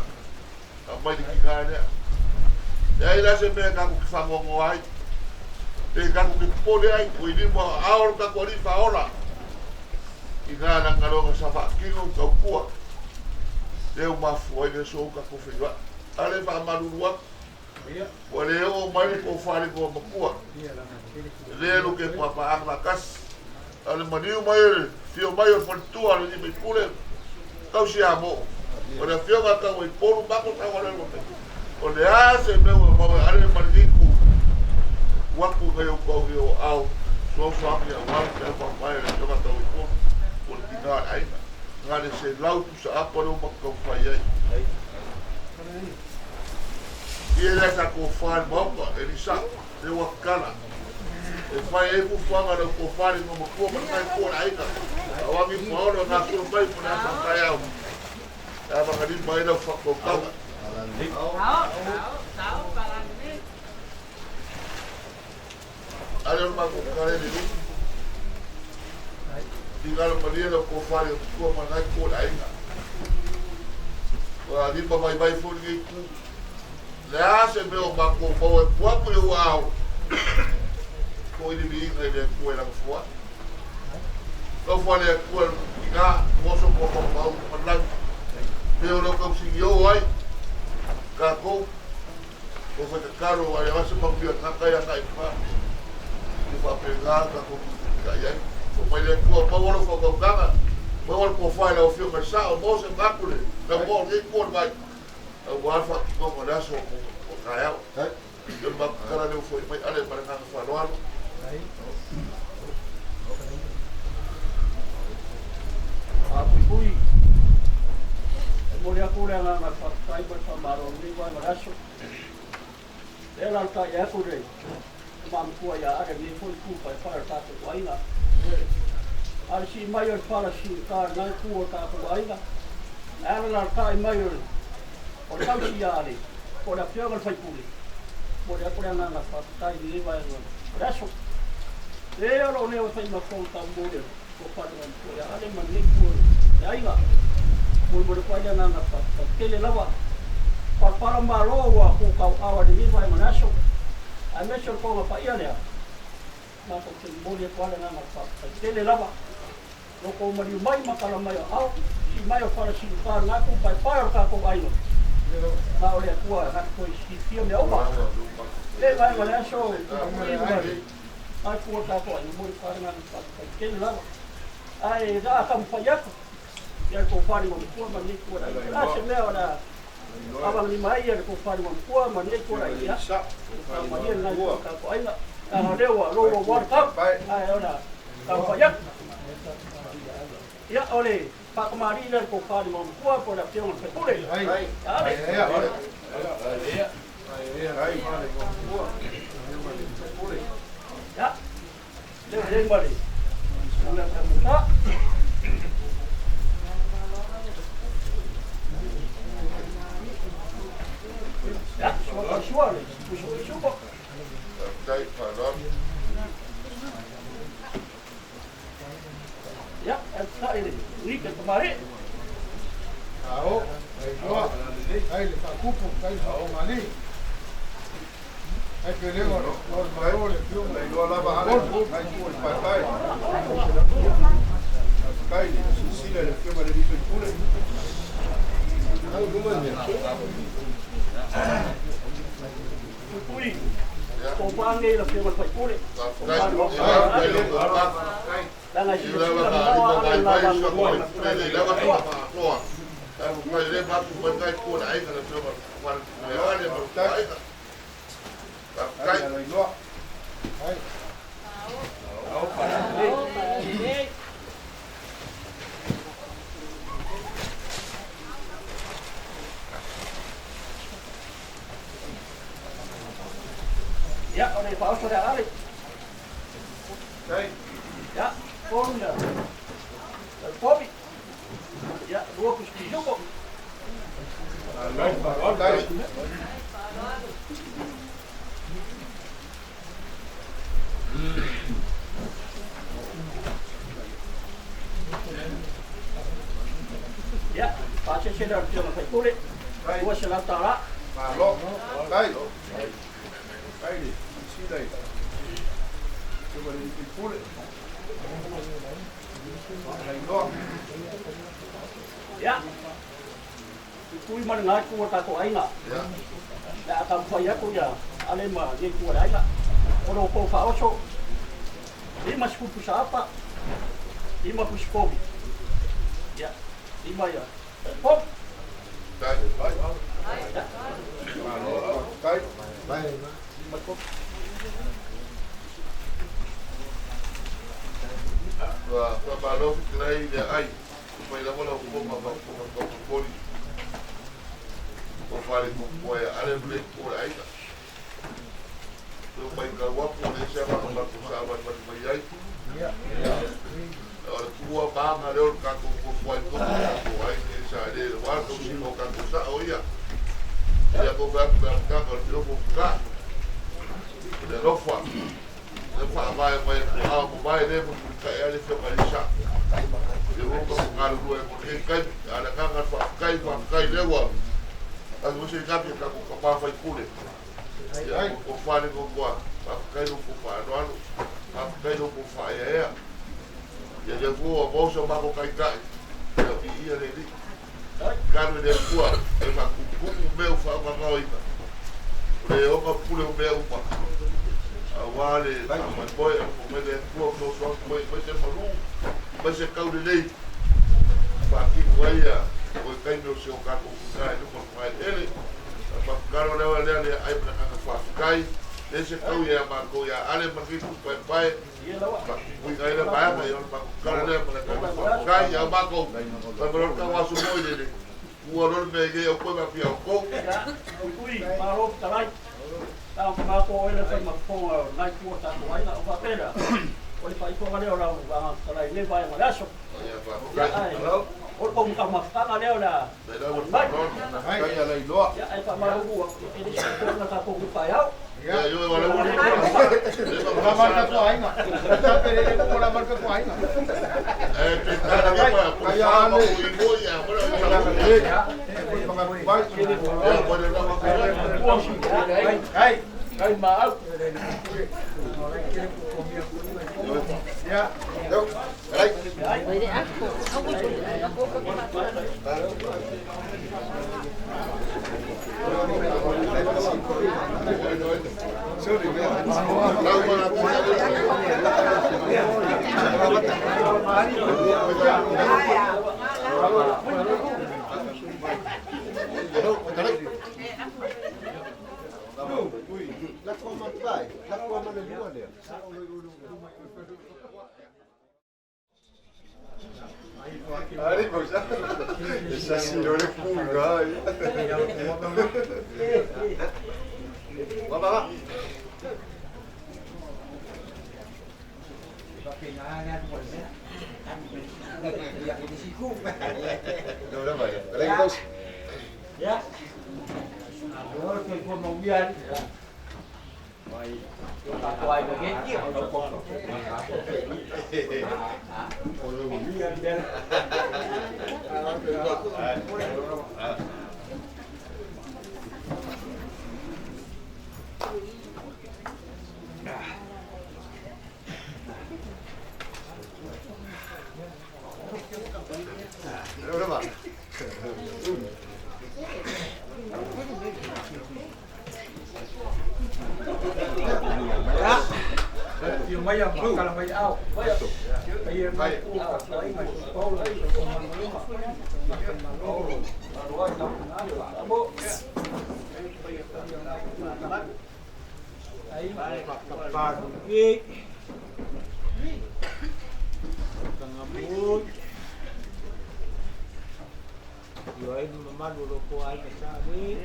aumai le tina lea. Leai la se mea tatou te faanoanoa ai, pe tatou te popole ai, ua i lima o aao o le tatou Alii Faaola, ina lana loga sa faatino le tautua, lea ua mafua ai le aso ua tatou feiloai. A le faamalulu atu, ua le oo mai le tofa i le igoa matua, e le luke papaaga faatasi. A o le maliu mai o le fio mai o le faletua a le alii faipule, tausi a moo. O le afioga Tauaipolu mako taualelo nei. O le a se mea ua maua e ale ma lenei itu, tuu atu nai outou i o aao fesoasoani aua le feau faavae a le afioga Tauaipolu po o le tina o le aiga. Na le 100 pusa apa lea ua matou taumafai ai. Ia lea sa tofa i le Maota, e Lisa, lea ua tatala. E fai ai fuafuaga a le tofa i le igoa matua ma le itu o le aiga. A o agi paolo e gasolo mai mo le aso a taeao. E avagalima ai lau faatautaga. Ale o le matou kale le lupu. Tingalo malie lau tofa i le matua ma lena itu o le aiga. Ua lima vaivai foi lenei itu. Le a se mea o matou maua e tuu atu i ou aao, foi le viiga i le Atua i lana foai. Alofa le Atua i le tina, oso mo maumau ma lagi. Pe o leo tausigi o ai, tatou, o fai tatalo ai ase manuia tagata ia agai i luga. I faapena tatou tutupitai ai. O mai le Atua maua lou fautautaga, maua le tofa i lau afioga i le sao, maua se manatu le lau o lenei itu o le vai, aua le faatinoga o le aso o taeao. Ia o le matou tatala lea ua foi mai ale ma le agaga faaaloalo. Faapuipui, e momoli atu le agaga faafetai ma le faamalo o lenei vaega o le aso. Lea la ta'i atu le maamatua ia Ale lenei foi itu paepae o le tatou aiga. A le sii mai o le fala siugata i lena itu o le tatou aiga, e ala la le ta'i mai o le tausi ia Ale, po o le afioga i le faipule, momoli atu le agaga faafetai i lenei vaega o le aso. E o loo leo e fai ma fofoga taumoli o fale matua ia Ale ma lenei itu o le aiga. Molimoli atu ai le agaga faafetai tele lava. Palapala malo ua kukau'au i lenei vaega o le aso, aemaise o le toga paia lea, matou te momoli atu ai le agaga faafetai tele lava. Lo tou maliu mai ma tala mai o aao, sii mai o fala siugata i lena itu paepae o le tatou aiga. Na o le Atua na te toe silafia mea uma. Le vaega o le aso, ma itu o le tatou aiga, momoli atu ai le agaga faafetai tele lava. Ae la taumafai atu ia le tofa i le igoamatua ma lenei itu o le aiga. A se mea o le a avagalima ai ia le tofa i le igoamatua ma lenei itu o le aiga, ia taumalie lena itu o le tatou aiga. Leaga o lea ua louloua le tau, ae o le a taumafai atu. Ia, o le faatamalii lea i le tofa i le igoamatua po o le afioga i le faipule. Ale. Ia, lea ua i ai ma le mea taugata. Ia, sua tau sua le uso. Faafetai faaaloalo. Ia, e ta'i le nika tamalii. Ao, ai ai le faakupu, ai le faaogali. Ai pelega o le malo le afioga. Iloa lava ale, ai tu o le paepae. Faafetai le silasila i le afioga i le alii faipule. Au luma mea. Pui. Tofa nei le afioga i le faipule. Leaga e silasila mamao a Ale le la moe. Ia, o le faaoso lea Ale. Ia, tolu ia. Povi. Ia, lua pusi pisuko. Ia, faasiasi lea o le afioga i le faipule. $200. Malo. Tai. Tai. Sila i. Tuma le pule. Ia, tui ma le gā ku o tatou aiga. Le a taumafai atu ia Ale ma nei ku o le aiga. O lo kou faaoso, 50 pusa apa, 5 pusi povi. Ia, 5 ia. Povi. Ia. 5 povi. Ua faamalo fetalai i le aai mai lava lau koma ma koma tau o fale ko e ale le ko le aiga. O mai ka wapu le se ma ma ko sa ma ma mai ai. O le tua ba le o ka ko ko ko ko ko ai ke sa le wa ko si ko ka ko sa o ia. Ia ko va ko ka ko le ko ka. Le rofa. Le fa vai vai ko a mo vai le mo ka e ale fe ka sa. E o ko ka lu e ko ke kai ala ka ka fa kai fa kai le wa. As você ka ka ko ka pa fai pule. Ia ko fale ko ko fa kai no ko fa no ano. Fa kai no ko fa ia ia. Ia le ko o so ma ko kai kai. Ia bi ia le li. Kanu le kua e ma ku ku me o fa ma ngoi. Le o ka pule o me o pa. A wale a mai boy o me le kua ko so ko mai se malu. Mai se kau le lei. Fa ki ko ia o kai no se o ka ko kai no ko mai ele. Ma karo le le le ai pa ka fa kai. Le se kau ia ma ko ia ale ma ki ku pai pai. Ui kai le pa ma ia ma karo le ma ka fa kai ia ma ko. Pa ma ka wa su moi le. Ua lor me ge o ko ma pia ko. Ia, ui, malo talai. Tau ma ko ele fa ma ko nai ku ta ko ai na o papera. O le pai ko le o la va talai le vai ma laso. Ia fa. Ia ai. O ko ka ma fa le o la. Ai ala i loa. Ia ai fa ma lu e le se ko na ta ko ku pa iau. Ia yo wala La marca ko aiga. Ta pere ko la marca ko aiga. Eh te ta la pa ko fa ma ko i mo ia mo la Ai. Kai ma au. Ya. Ai. Allez, bon, ça. Ça, c'est le fou, gars. Va, va, va. Ya. Fia mai a makala mai ao. Ai e mai ku ka ai mai Paula i ko manuluma. Malo. Ai kapalu e. Tangamu. Yo ai no malu lo ko ai ka sa le.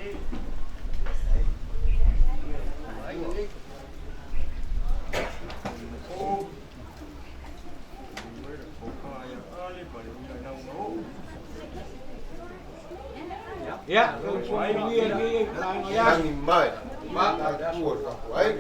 Ya, Langi mai. Ma tua ka ai.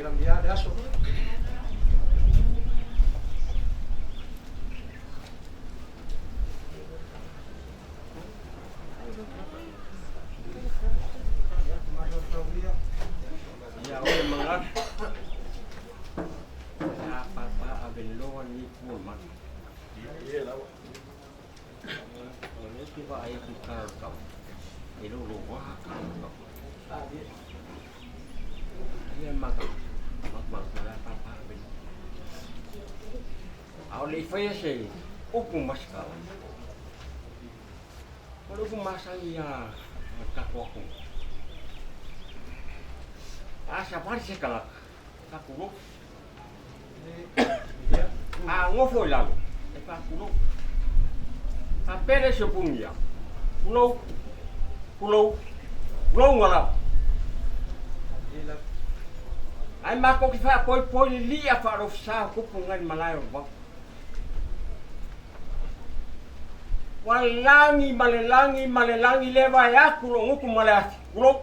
Ya o mga sa papa abelo ni pulman. O le ti va ai ku ka ka. E lo lo wa ka ka. Ia ma ka. Ma ma la papa abelo. Ao le fai se upu maska. O le upu masangi ya ka ko ko. Asa pari se kala ka kulo. A ngofo lalo e pa kulo. A pere se pungia. Kulo. Kulo. Kulo ngala. Ai ma ko ki fa poi poi li a fa ro sa ko punga ni malai ro ba. Walangi malelangi malelangi le va ya kulo nguku malai kulo.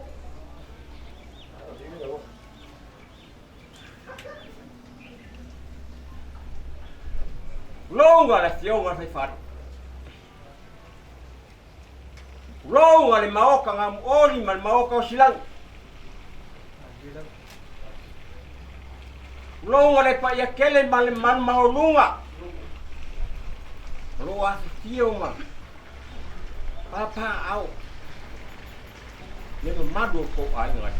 Longa le fionga fai fare. Longa le maoka ngam oli mal maoka osilang. Longa le pa ya kele mal man maolunga. Lo a fio ma. Papa au. Le madu ko ai ngai.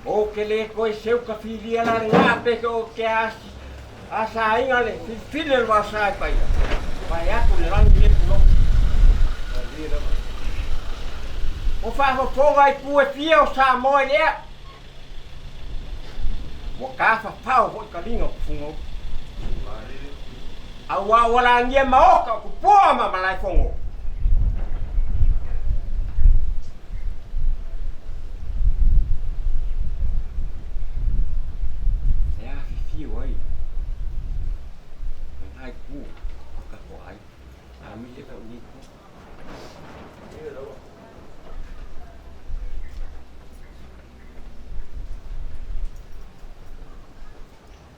O ke le ko seu ka filia la nga pe ko ke as asa inga le file lo asa pai. Pai aku le rangi le pulo. O fa ho fonga i pue fia o sa moe lea. Wa ka fa pau ho ka linga ku fungo. Awa wala ngia maoka ku poa ma malai fongo. Ya fi wai. Ai ku ka ko ai. A mi le ka ni ku.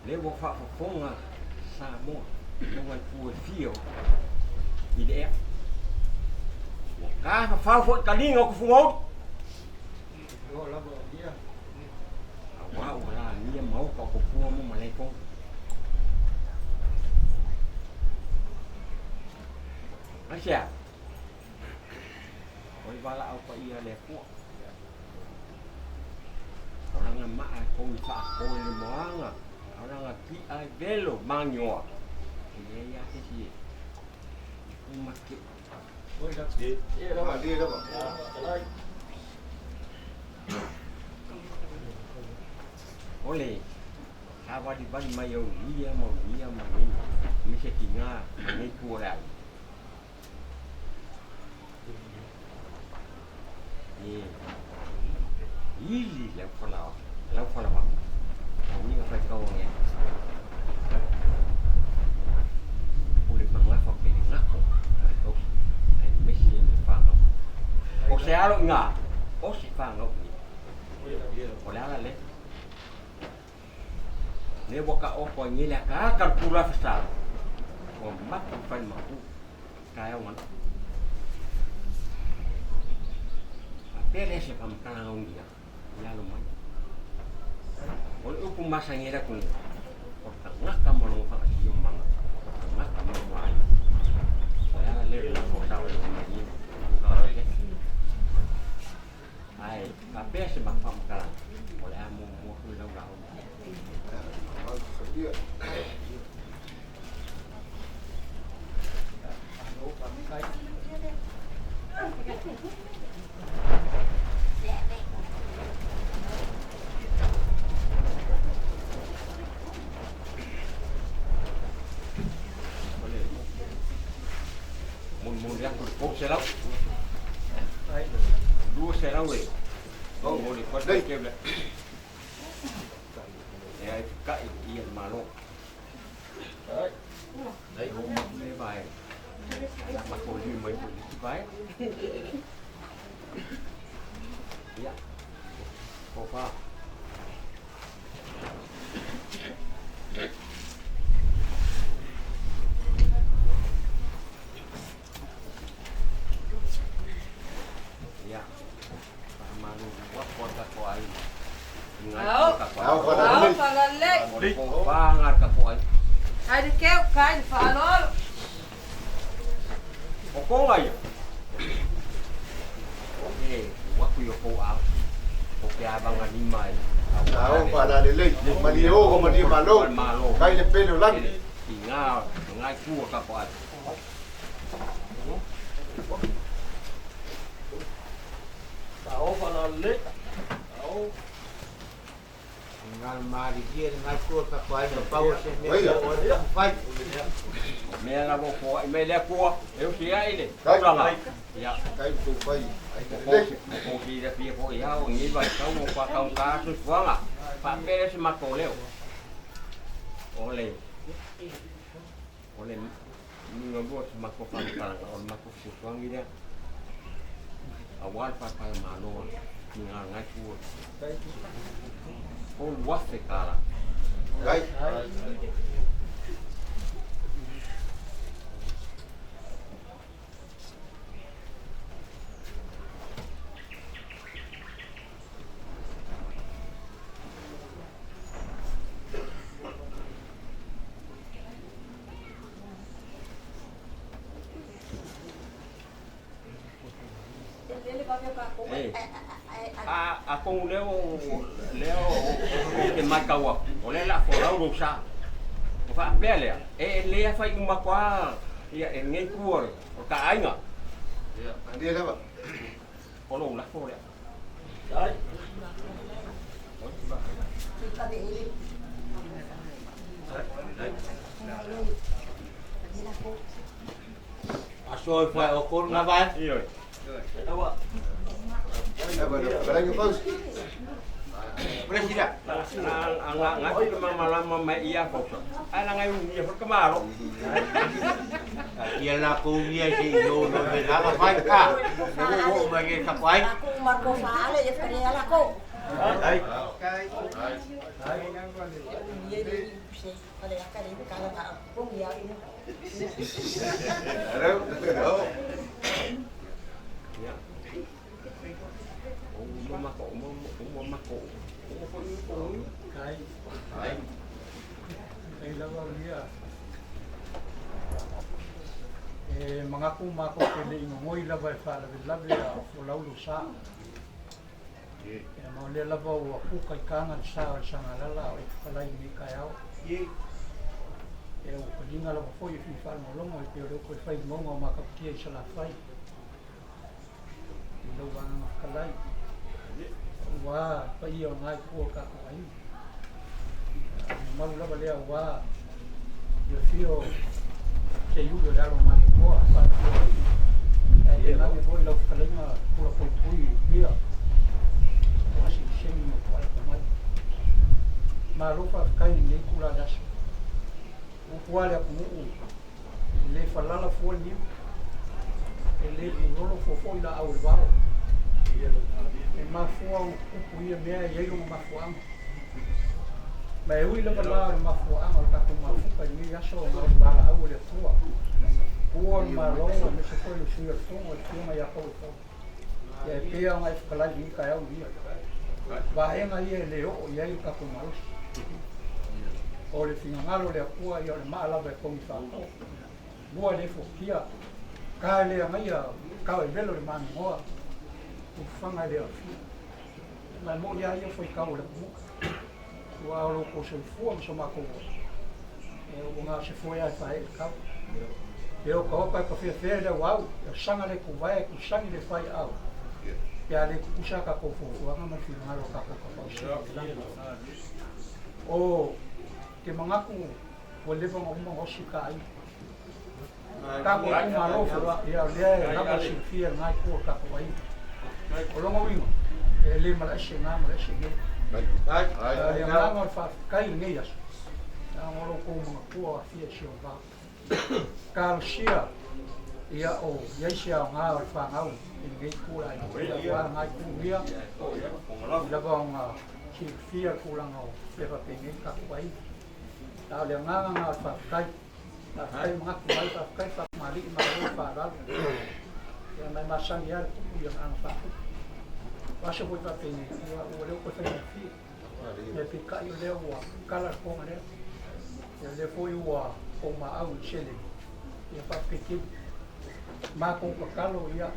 Le wo fa fonga sa mo. No ai ku e fio. I le. Wa ka fa fa fo ka linga ku fungo. Awa wala ni mau ka ku pu mo malai ko. Asia. Oi wala au pa ia le ku. Orang ma a ko mi fa ko le moanga. Orang ki ai velo manyoa. Ia ia te si. O make. Oi la. Ia la ba. Ole. Hawali bali mai au ia mo ia mo ni. Mi se ki ngā nei ku ora. E ili le fola la fola ba. Ni ka fai kau nge. Ole manga fa pe ngako. Ko ai mesi ni fa no. O se alo nga. O se fa no ni. O le ala le. Le boka o ko ni le ka ka pula fa. O ma fa ma ku. Ka ya wan. Pele se pam kala ngia. Ya lo mai. O le upu masangera ku. O ta ngaka mo lo fa yo manga. Ngaka mo mai. O ya le le ko sa le ni. Ai, pa pele se ma pam kala. O le amo mo ku lo ga. Molimoli atu le 300. 200 le. Momoli kwa te kevle. E ai kai i le malo. Ai ho ma le vai. La ma ko li mai ko li vai. Ia. Ko fa. Ia. Malu wa ko ta ko ai. Au. Au falalei. Ko fa ngar ka ko ai. Kai de keu, kai de faalolo. O ko ngai. E, wa ku yo ko au. O ke abanga ni mai. Ao falalelei. Malie o malie malo. Kai le pele o lagi. I ngā ngai kua ka ko ai. Ao falalei. Ao. Ngal mari dia ngai kua ka ko ai ma pau se me o le fai. Mea la mo ko ai me le kua. E o si ai le. Kai. Ia. Kai ko fai. Ko ki le pia ko ia o ni vai kau mo pa kau ka su fuanga. Pa pere se ma ko leo. Ole. Ole ni ngo se ma ko pa pa o ma ko su fuanga ida. A wal pa pa ma no ni nga ngai kua. O wafe kala. Kai. A ko leo leo o ke makaua. O le la fo lau sa. O fa pele e le fa i uma kwa ia e ngai kua o ka ainga. Ia, andi lava. O lo la fo le. Ai. Aso fa o ko na vai. Io. Awa. Barang paus. Presida. Anga ngai ke mama lama mai ia ko. Ai la ngai ia ko kamaro. Ia la ko ia si yo no me la fai ka. No o mai ka kwai. Aku marco faale ya fere ala ko. Ai. Kai. Ai. Hello. Hello. Ya. O mama ko o mama ko. O ko ko. Kai. Ai. Ai lava ia. E mangaku mako ke le ingoi lava e faalavelave a folaulu sa. E ma le lava ua kuka i kanga le sa o le sangalala o e falai ni kai au. E o palinga lava foi e fi whaalongolongo e pe o leo koe whai monga o makaputia i salafai. I lau wanganga whakalai. Ua paia o ngai kua kako ai. Malu lava lea ua i o whio te iuli o le alo mani koa whātua ai. E te nage foi lau whakalainga kula poi pui pia. O asi sengi mo ko ala mai. Ma lo fa kai ni kula das. O kuale aku mu le falala fo ni. E le lolo fo fo ila au le vao. E mafua o kupu ia mea e ia mafuanga. Ma e ui lava la o mafuanga o tatou mafuka i nei aso o ma vala au le atua. Pua le malo me se foi le sui o le fono e fionga ia kau e kau. Ia e pea ona e whakalai i ka au ia. Vaenga ia e le oo i ai o tatou malosi. O le fingangalo le atua ia o le maa lava e kongi whaakao. Mua le fokia ka le angaia kau e velo le mangoa. Ufanga le afia. Ma mo ia ia foi kau le kumuka. Ua o lo ko se fua ma so mako. E ua gase foe ai fae i kau. E o ka oka ka fia fea le wau, e sanga le kuvae ku sangi le fai au. Pe a le kukusa ka kou fuafuaga ma le finagalo o tatou Tapausili i le lagi. O te manatu ua leva ona uma ona osi ka aiga. Tatou itumalo foi, ia o lea e lava le silafia i lena itu o le tatou aiga. O lona uiga, e le malaese na malaese nei. A o le agaga o le faafetai i lenei aso, leaga o lo outou manatua o aafia i si ou va. Talosia ia o i ai se aoga o le fanau i lenei itu o le aiga, aua lena itu ia, i lava ona silafia le tulaga o mea faapenei le tatou aiga. A o le agaga lena o le faafetai. Faafetai manatu mai, faafetai faafemalii malo le faaaloalo. Ia ma e masani lava le tupu i agaga faatupu. O aso foi faapenei, ia ua le o toe faigofie. Ia peitai o lea ua kala le toga lea. Ia o lea foi ua ou maau i le seleni. Ia faafetai tele. Matou tatalo ia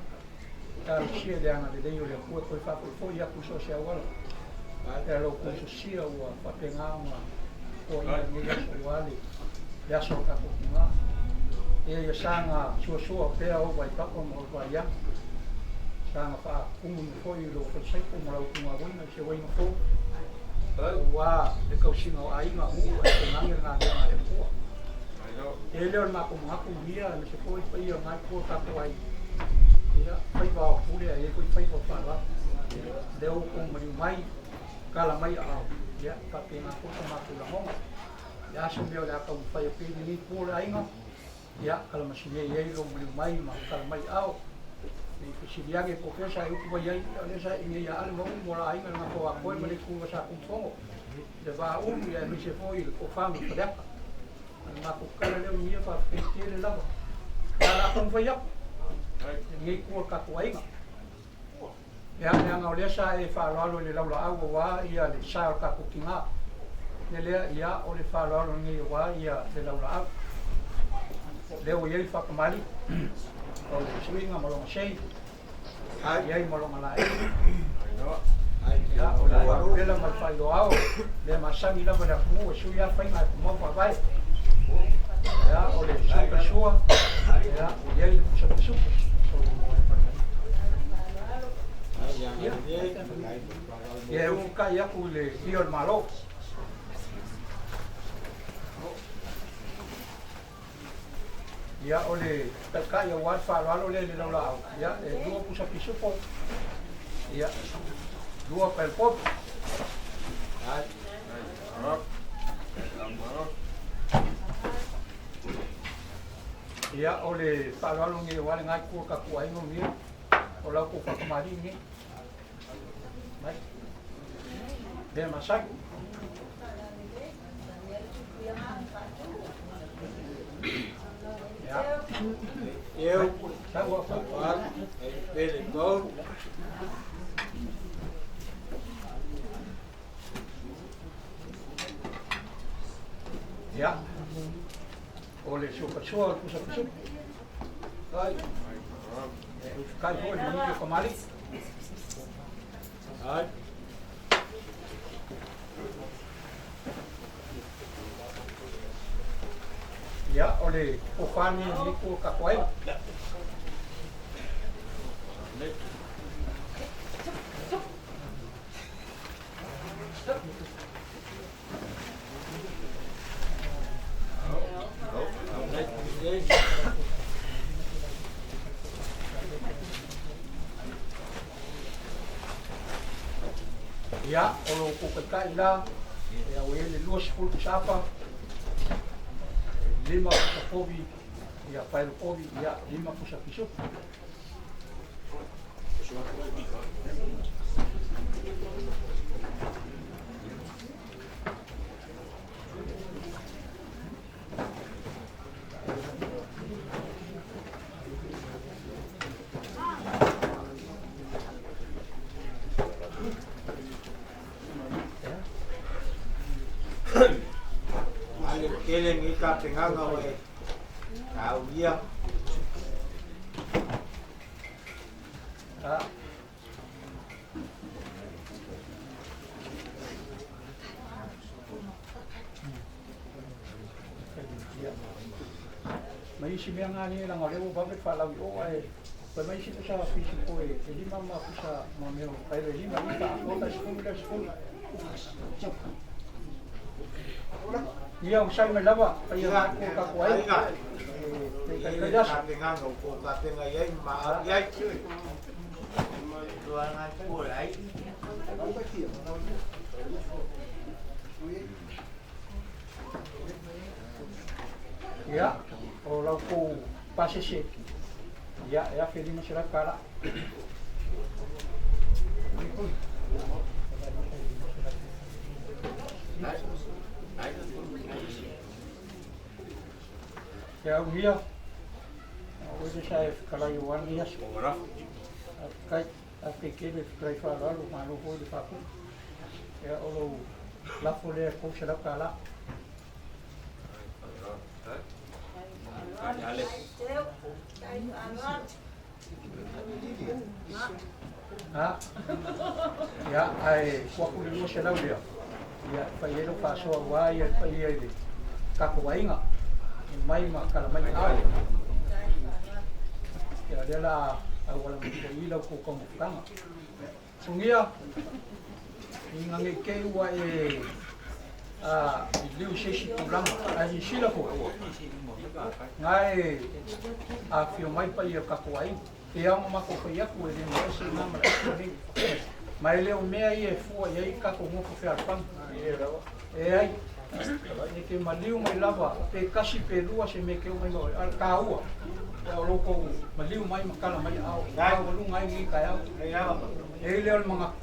talosia le agalelei o le Atua e toe faafoifoi atu i so o se auala. Ia lo outou sosia ua faapena ona toaina i lenei aso aua le aso o le tatou tina. Ia ia saga suasua pea ou vaipapa ma ou vaiaga. Saga faatumuina foi i lou falesaito ma lau tugauina i se uaiga fou. Aua le tausiga o aiga, nuu ae tainane le galuega a le Atua. E le o le matou manatu ia aemaise foi le paia o lena itu o le tatou aiga, ia, faiva o pule ae i ai foi faiva o faaaloalo. Lea ua outou maliu mai, tala mai aao, ia, e faapena foi so matou lagona. O le a se mea o le a taumafai atu ai lenei itu o le aiga, ia, kalamasine i ai lou maliu mai ma tala mai aao. Ne i fesili ane po o fea sa e utu mai ai, ia o lea sa e i inei ia Ale ma Ulu ma la aiga i le gafa o Akoe ma le itu o Satunumafono, le Vaaulu, ia aemaise foi le tofa ma Faleata. O le matou tala lea Unia, faafetai tele lava. O le a taumafai atu lenei itu o le tatou aiga. Ia, leaga o lea sa e faaaloalo i le laulaau aua ia le sa o le tatou tina. Le lea, ia, o le faaaloalo lenei aua ia le laulaau. Lea ua i ai le faakamali o le suiga ma lona sei, i ai ma lona laei. Ia, o le faalupela ma le faailoao, le masani lava le atunuu e sui lava faiga e tumau faavae. Ia, o le suka sua, ia, ua i ai le pusa pisupo. Ia, e ufukai atu i le fia o le Malo. Ia, o le taitai aua le faaaloalo lea i le laulaau, ia, e 2 pusa pisupo, ia, 2 paelopovi. Ia, o le faaaloalo lenei aua le itu o tatou aiga o ia, o la outou faatamalii lenei. Mai. Lea masani. Eu, pele tolu. Ia, o le suapasua o le pusapasupu. Ai. E ufukai foi le manuia o kamali'i. Ai. Ia, o le tofa lenei o lenei itu o le tatou aiga. Ia, o lo outou taitai la, ia ua i ai le 20 pusaapa, 5 pusa povi, ia paelopovi, ia 5 pusa pisupo. Ale tele ni tapenaga o e taulia. Ma isi mea ngā ni langa o lea ua vave whaalau i o ae pa mai isi pusa fisi po e lima ma pusa ma mea o kai le lima i wha o ta sifulu le sifulu. Ia o sai mai lava pa ia ngā ko ka ko ai. E kai kai aso. Ka penga no ko ka penga iai ma au iai. Tua ngā ko lai. Ia, o lau kou pasese. Ia, e afe lima se lau kala. Ia au ia, o le sa e whakalai o ane aso. Kai, a ke kele whakalai whaaloalo, malo hoi le whaku. Ia, o lou lafo lea kou se lau kala. Ha? Ia, ae kua ku le lua se lau lea. Ia, whai e lau whaasoa wā ia whai ia i le kako wainga. E mai ma kala mai au. Ia, lea la au wala mo i lau ko kaumafutaga. Sugia, i ngange ke ua e a i liu se isi tulaga ae sisila fo'i gae afio mai paia o tatou aiga e ao ma matou fai atu e le ma ese lena ma le ese lenei ma e le o mea ia e fua i ai tatou nofo fealofani e ai e te maliu mai lava pe kasi pe lua se mea e te oo mai ma oe a o le taua ia o lo tou maliu mai ma tala mai aao e maualuga ai lenei taeao e ai lea o le manatu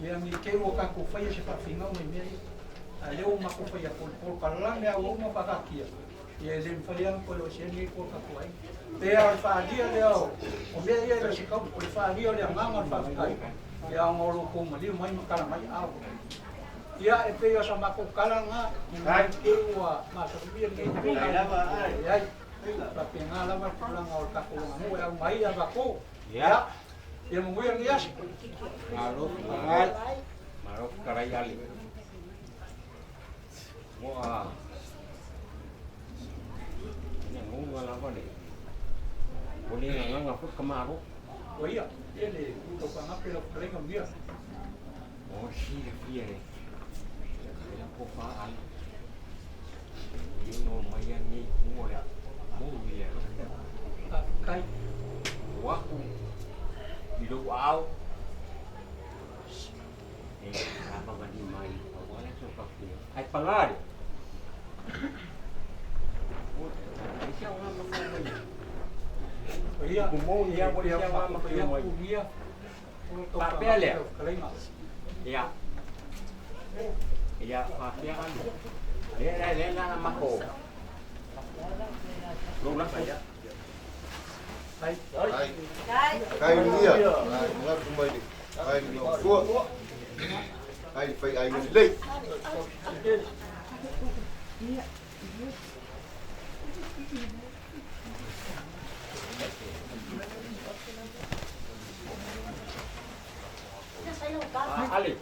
ia nei te i ua tatou faia se faafigauga i mea ia a lea ua matou fai atu o le polokalame a ua uma faataatia ia e le mafai lava ona toe o ese ai lenei polokalame pe a o le faaalia lea o mea ia e le o se taula o le faaalia o le agaga o le faafetai ia ona o lo outou maliu mai ma tala mai aao ia e pei o sa matou tala lena nei te i ua masalomia lenei polokalame e ai faapena lava le tulaga o le tatou aganuu e aumaia avatu ia ia manuia lenei aso. Malo fetalai, malo fetalai ale. Moa ina ngonga lava le o le nganga foi ka malo. O ia, ia le tau whangape lau fetalaiga manuia. O silafia le le po fa ale. E no mai nei mo le mo ia. Faafetai. O aku i lou aao e savavali mai aua le aso faapea ae pagā le o le isi aoga mafau mai O ia, upu moni e lava o le pei isi ona aoga matou fai mafau mai atu ugia, o lo tau faapea whangape lea lau fetalaiga. ia ia faapea ale lea lea la mako lou lafo. Ai. Ai. Kai ugia. Ai, ngatu mai le. Ai le matua. Ai le fai ai lelei. Ale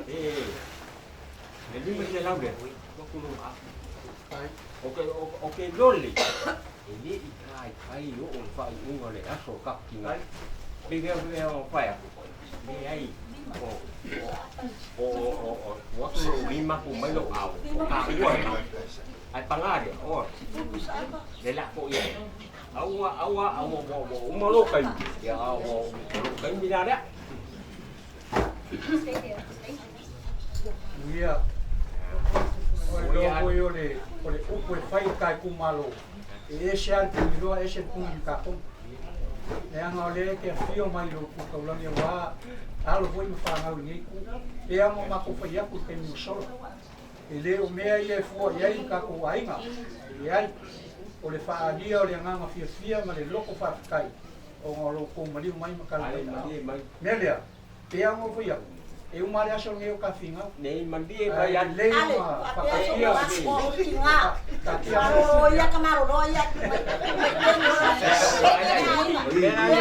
e le lima se lau lea ua ku lou aao o ke lole e le i kai kai o o le faaiuga o le aso o kapikiga pe vea vea o pae aku leai o o o o o atu lou lima ku mai lou aao o taua lena ae pagā lea o le lako i ai aua aua aua ua ua uma lou taimi ia ua o lou taimi la lea. Ia, o le iloa foi o le, o le upu e fai i ka itumalo, e ese lava le pugiloa, ese le pugi tatou. Leaga o lea e te afio mai i lou tu taulagi aua alo foi ma fanau i lenei itu. E pei lava ona matou fai atu i le taimi ua sola, e le o mea ia e fua i ai le tatou aiga, leai, o le faaalia o le agaga fiafia ma le loto faafetai ona o lo outou maliu mai ma tala Ae mai malie aao. mai. Mea lea, pei lava ona ou fai atu, e uma lava le aso lenei o kafigau. Nei malie Ae mai ale. lelei Ale, ona faapea so faataatia ma o tiga. taatia mo Malolo ia ka malolo ia mai mai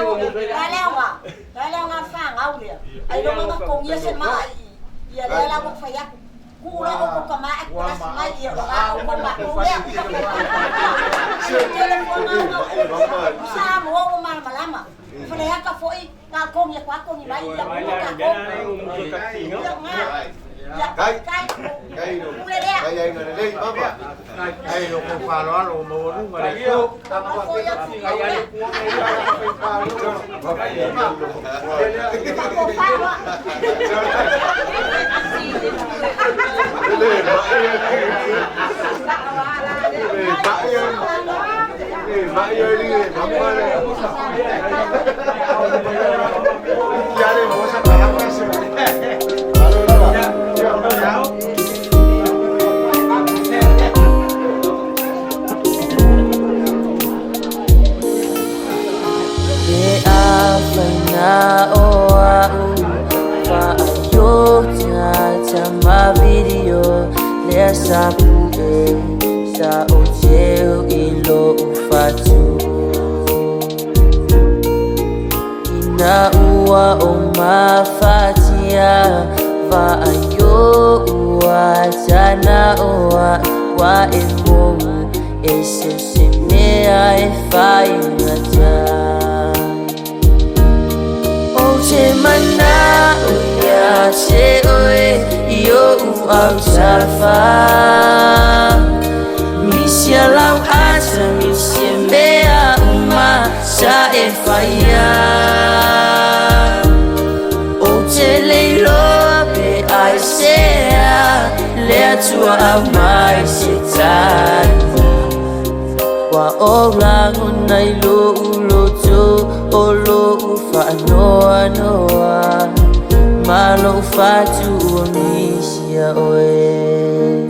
tonu le la lea la lea nga fa ngau lea. Ai lo nga kongia se ma ia lea la mo fa yak. Ku la o ko ka ma e kula mai ia o la o ko ma ko lea u ka tele fo nga nga sa mo o ma malama. Fale aka foi na kongi kwa kongi mai ia ko ka ko. Ia nga. Ia Kai. kai. Kai no. Ule lea. Kai ai ngana lei mama. Ai lo ko falo alo mo lunga le ko. E awhaina o au Whaayo tata ma video Lea sa pue Sa o teu i lo ufatu Ina ua o mafatia Whaayo ua tana oa Wa e monga E se se mea e whaingata O te mana o ia te oe i o u au tafa Misia lau ata, misia mea uma sa e whaia O te leiloa pe ai sea Lea tua au mai se tani Wa o rango nei lo uloto o lo u whaanoa noa Ma lo whatu o misia oe.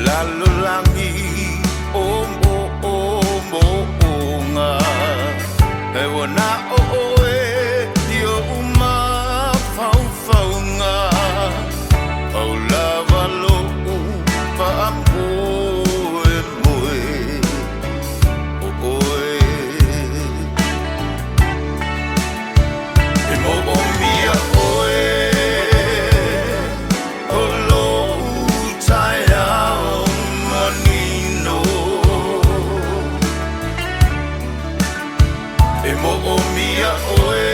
lalolagi o moomooga e ua na o oe i oʻu mafaufauga pau lava loʻu faamoemoe o oe e moomia oe o loʻu taeao manino e moomia oe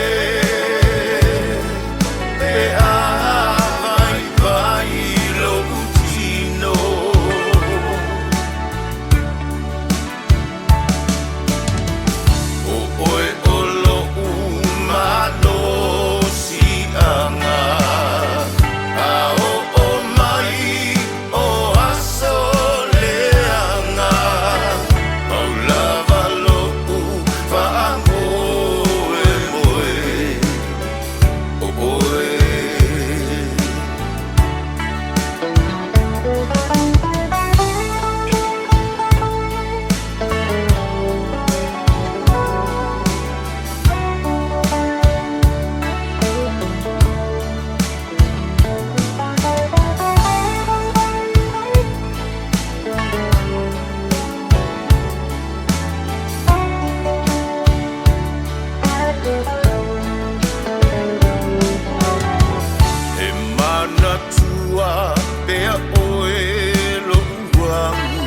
pe a vaivai loʻu tino o oe o loʻu malosiaga a oo mai o aso leaga pau lava loʻu faamoemoe o oe. E manatua pea oe loʻu agu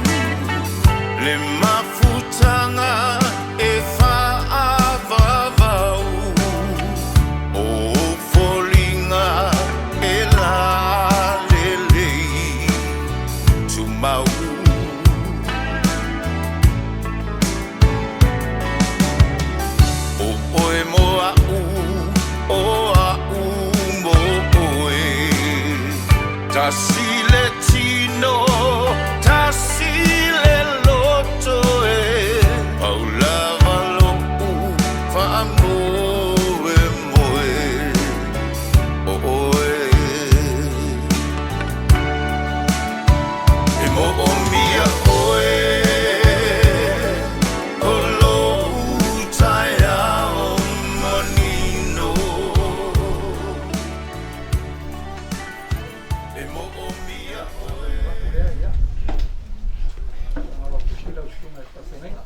le mafutaga e fa'avavau o foliga e lalelei tumau o oe mo a'u o a'u mo oe tasi le tino tasi le loto e pau lava loʻu faamoemoe o oe e moomia oe o loʻu taeao manino e moomia oe. Lea ia. Malo tusi lau susuga e faafeagaiga.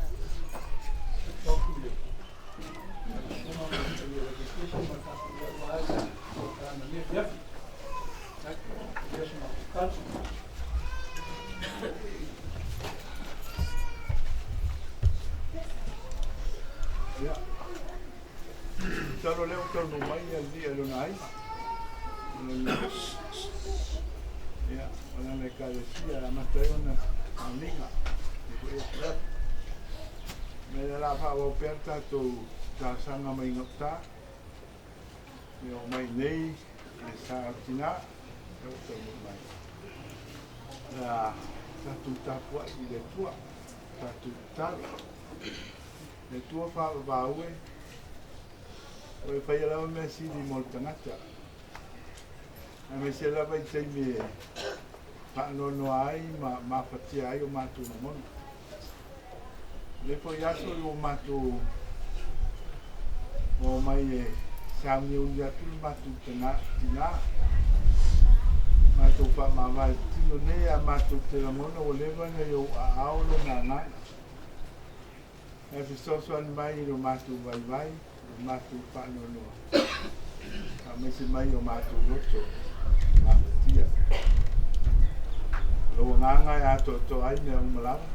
Atu i le susuga ma le paia o le Ekalesia ma le tapuai aua le polokalame i lenei afiafi. Ia se matou tali. Ia. Masalo lea ua taunuu mai alii a lona aiga. Ia, o lana Ekalesia e amata ai ona auniga i foi afiafi. Me le la faaauau pea le tatou talosaga mai gauta. Ia oo mai nei le sa o tina, ia ua taunuu mai. La tatou tapuai i le Atua, tatou tatalo. Le Atua faavavau e, o e faia lava mea sili mo le tagata. Aemaise lava i taimi e faanoanoa ai ma mafatia ai o matou lagona. O lenei foi aso i ua matou oo mai e sauniuni atu le matou tina, matou faamavae tino nei a matou te lagona ua leva ona i ou aao lona agaga. Ae fesoasoani mai i lo matou vaivai, lo matou faanoanoa, faamaise mai o matou loto mafatia. O lou agaga e atoatoa ai mea uma lava,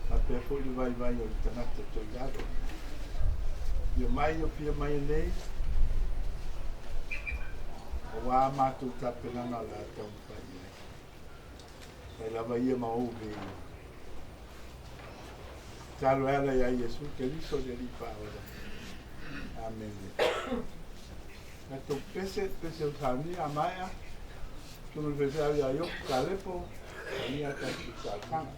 faapea foi le vaivai o le tagata toilalo. Ia mai o fia mai nei, aua matou tapenaga o le a taumafai i ai. Fai lava ia ma ou viiga. Tatalo e ala ia Iesu Keriso le Alii Faaola. Amene. Tatou pese, pese o saunia a maea, tonu le faifeau ia Iopu Kalepo, saunia tatou talosaga.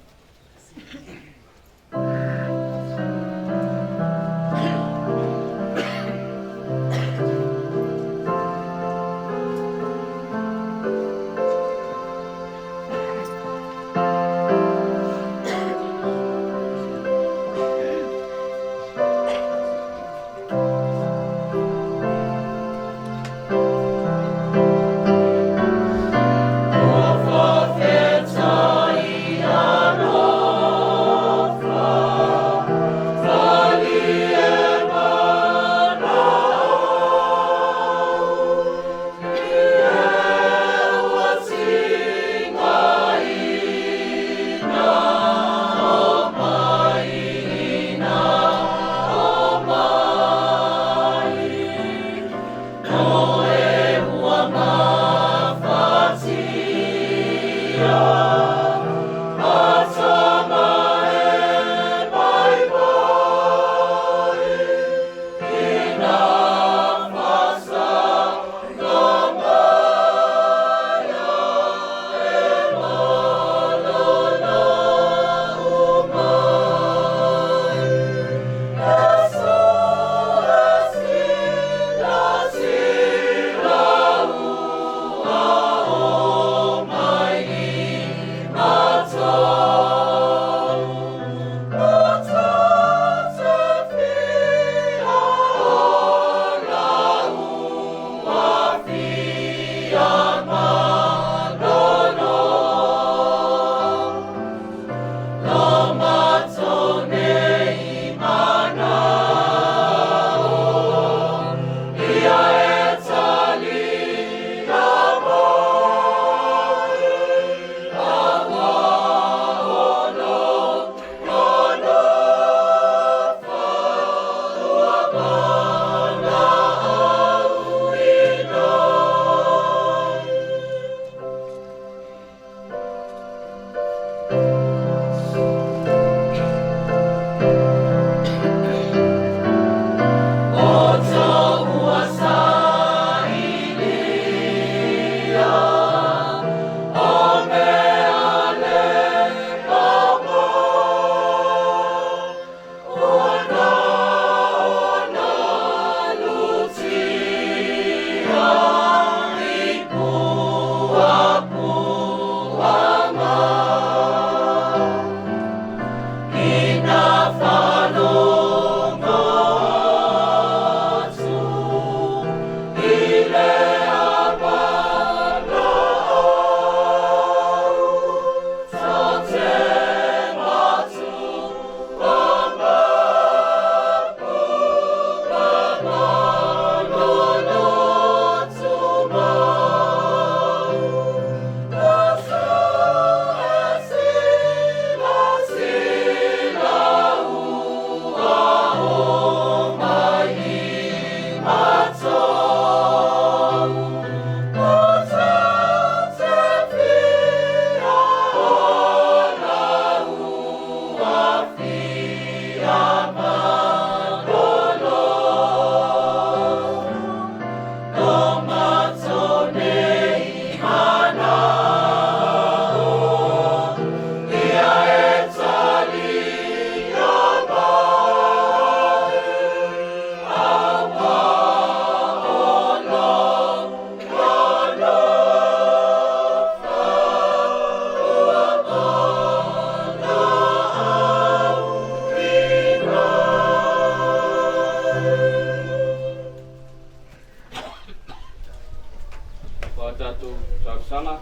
talosaga,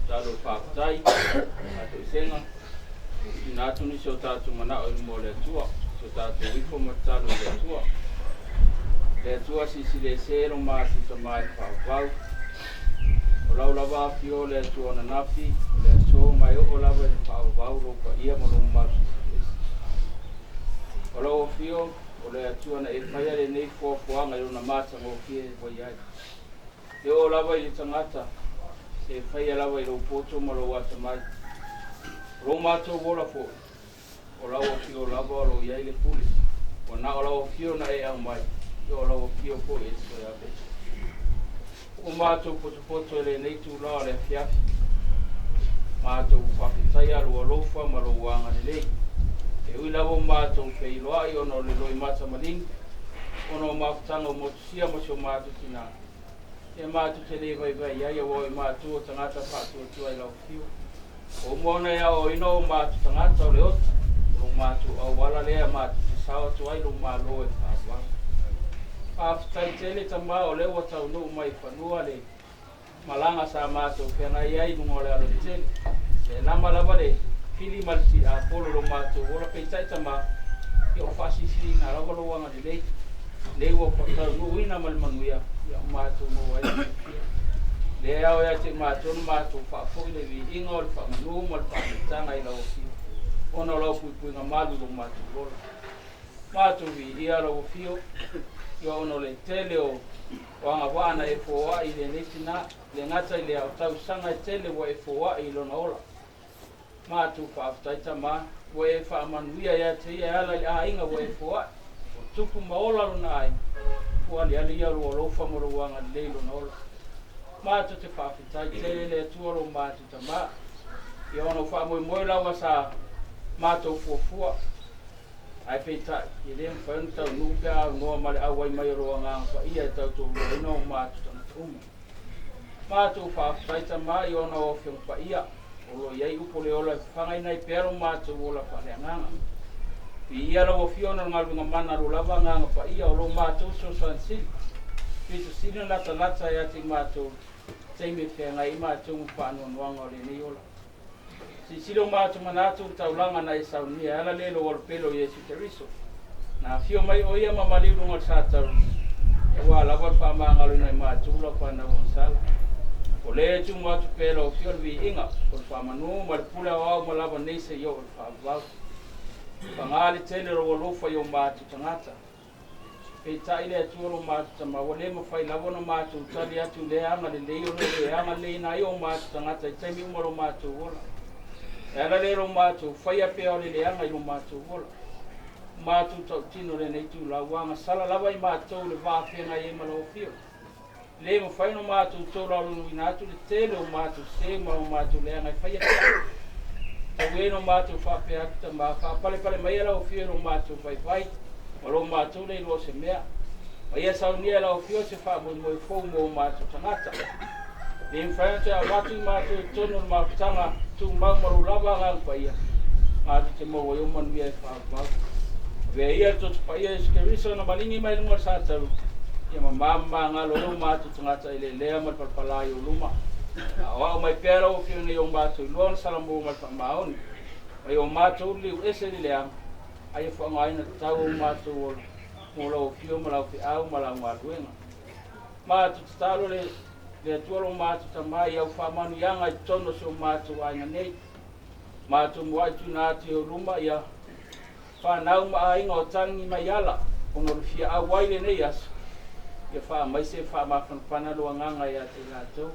tatalo i le faafetai, faatoesega, tuuina atu nisi o tatou manao i luma o le Atua, si o tatou ifo ma tatalo i le Atua. Le Atua silisili ese lo matou Tama i le faavavau. O lau lava afio o le Atua ananafi, o le aso ma e oo lava i le faavavau lou paia ma lou mamalu silisili ese. O lau afio o le Atua na e faia lenei foafoaga i lona matagofie ua i ai. E oo lava i le tagata, e faia lava i lou poto ma lou atamai. O lo matou ola foi, o lau afio lava o lo o i ai le pule. Ua na o lau afio na e aumai, ia o lau afio foi e te toe aveese. Ua matou potopoto i lenei itula o le afiafi, matou faafetaia lou alofa ma lou agalelei. E ui lava ua matou feiloai ona o le loimata maligi, ona o mafutaga ua motusia ma si o matou tinā, ia matou te le vaivai ai aua o i matou o tagata faatuatua i lau afio. Ua uma ona e aoaoina o matou tagata o le ota, o lo matou auala lea matou te sao atu ai lou Malo e faavavau. Faafetai tele Tama o lea ua taunuu mai i fanua le malaga sa matou feagai ai i luga o le alatetele. E lama lava le fili ma le tiapolo i lo matou ola, peitai Tama, ia o faasilisiliina lava lou agalelei. Lea ua taunuuina ma le manuia, ia o matou maua ai le fiafia. Lea e ao ia te i matou ona matou faafoi le viiga o le faamanu ma le faaneetaga i lau Afio, ona o lau puipuiga malu i lo matou ola. Matou viia lau Afio, ia ona o le tele o agavaa na e foai i lenei tina, le gata i lea o tausaga e tele ua e foai i lona ola. Matou faafetai Tama, ua e faamanuia ia te ia e ala i le aiga ua e foai. Ua tupu ma ola lona aiga, ua aliali ia lou alofa ma lou agalelei i lona ola. Matou te faafetai tele le Atua lo matou Tama, ia ona o faamoemoe lava sa matou fuafua, ae peitai, e le mafai ona taunuu pe a aunoa ma le auai mai o lou Agaga Paia e tautoaluaina o matou tagata uma. Matou faafetai Tama i ona o Afioga Paia o lo o i ai upu o le ola e fafagaina ai pea lo matou ola faaleagaga. Viia lau Afioga ona o le galuega mana a lo lava Agaga Paia o lo matou fesoasoani sili, pito sili ona latalata ia te i matou taimi e feagai ai matou ma faanoanoaga o lenei ola. Silasila o matou manatu i le taulaga na e saunia e ala lea i lou alopele o Iesu Keriso. Na afio mai o ia ma maliu luga o le sa taulaga, aua lava le faamagaloina i matou lau fanau agasala. O lea e tumu atu pea i lau afio le viiga, o le faamanu ma le pule aoao uma lava nei seia oo i le faavavau. Paga le tele o lou alofa i o matou tagata. Peitai le Atua lo matou Tama, ua le mafai lava ona matou tali atu i lea agalelei o lo o le agaleleina ai o matou tagata i taimi uma o lo matou ola. E ala lea i lo matou faia pea o le leaga i lo matou ola. O matou tautino i lenei itula, ua agasala lava i matou le va feagai ai ma lau Afioga. E le mafai ona matou tolaulauina atu le tele o matou sē ma o matou leaga e faia pea. Tau ē na matou faapea atu, Tama, faapalepale maia lau Afio i lo matou vaivai ma lo matou le iloa o se mea. Ma ia saunia e lau Afio se faamoemoe fou mo o matou tagata. Le mafai ona toe avatu i matou i totonu o le mafutaga tumau ma lou lava Agaga Paia, matou te maua ai o manuia e faavavau. Avea ia le Toto Paia Iesu Keriso na maligi mai luga o le sa taulaga, ia mamā ma magalo ai o matou tagata i le lea ma le palapala i ou luma. Aoao mai pea lau Afioga i o matou iloa ona salamo ma le faamaoni, mai o matou liliu ese i le leaga, a ia faaaogaina tatau o matou ola mo lau Afio ma lau feau ma lau galuega. Matou tatalo le le Atua lo matou Tama i au faamanuiaga i totonu o si o matou aiga nei. Matou muai tuuina atu i ou luma ia fanau ma aiga o tagi mai ala ona o le fia auai i lenei aso, ia faamaise faamafanafana lou agaga ia te i latou.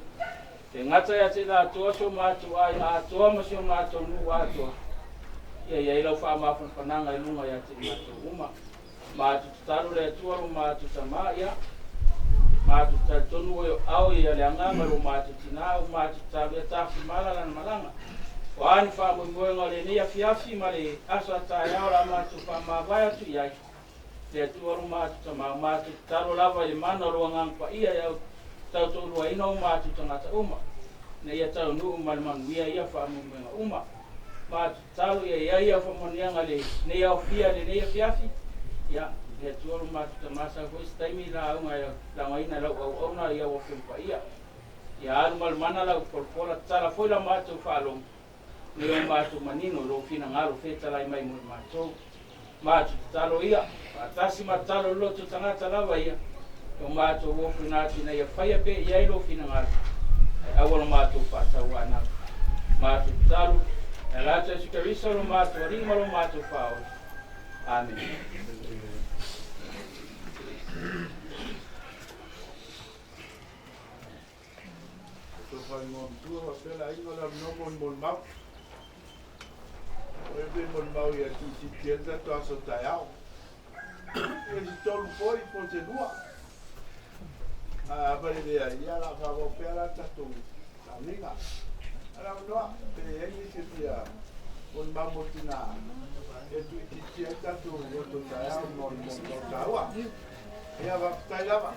E gata ia te i latou a si o matou aiga atoa ma si o matou nuu atoa, ia i ai lau faamafanafanaga i luga ia te i matou uma. Matou tatalo le Atua lo matou Tama, ia matou talitonu ua i ao ia le agaga lo matou tinā, ua matou tatalo ia tafimala lana malaga. O a ni faamoemoega o lenei afiafi ma le aso a taeao o le a matou faamavae atu i ai, le Atua lo matou Tama, ua matou tatalo lava i le mana o lou Agaga Paia e au tautoaluaina o matou tagata uma, ina ia taunuu ma le manuia ia faamoemoega uma. Matou Tatalo ia i ai au faamanuiaga i lenei aofia i lenei afiafi. Ia, le Atua lo matou Tama, sau foi se taimi lauga e laugaina e lau auauna i au Afioga Paia. Ia alu ma le mana lau folafola, tatala foi la matou faalogo, ina ia o matou manino i lou finagalo fetalai mai mo i matou. Matou tatalo ia, faatasi ma tatalo i le loto tagata lava ia, e o matou ofoina atu ina ia faia pea i ai lou finagalo, ae aua lo matou faatauanau. Matou tatalo, e ala atu Iesu Keriso lo matou Alii ma lo matou Faaola. Amene. Faigōmatua faapea le aiga o le avanoa mo ni molimau. O e pe molimau ia tuuitiiti ai le tatou aso taeao. Ia se tolu foi po o se lua. Ae afai e leai, ia o le a faaauau pea la le tatou sauniga. A o le avanoa, pe i ai nisi e fia molimau mo tina e tuuitiitia ai le tatou loto taeao mo le molimau taua. Ia, faafetai lava.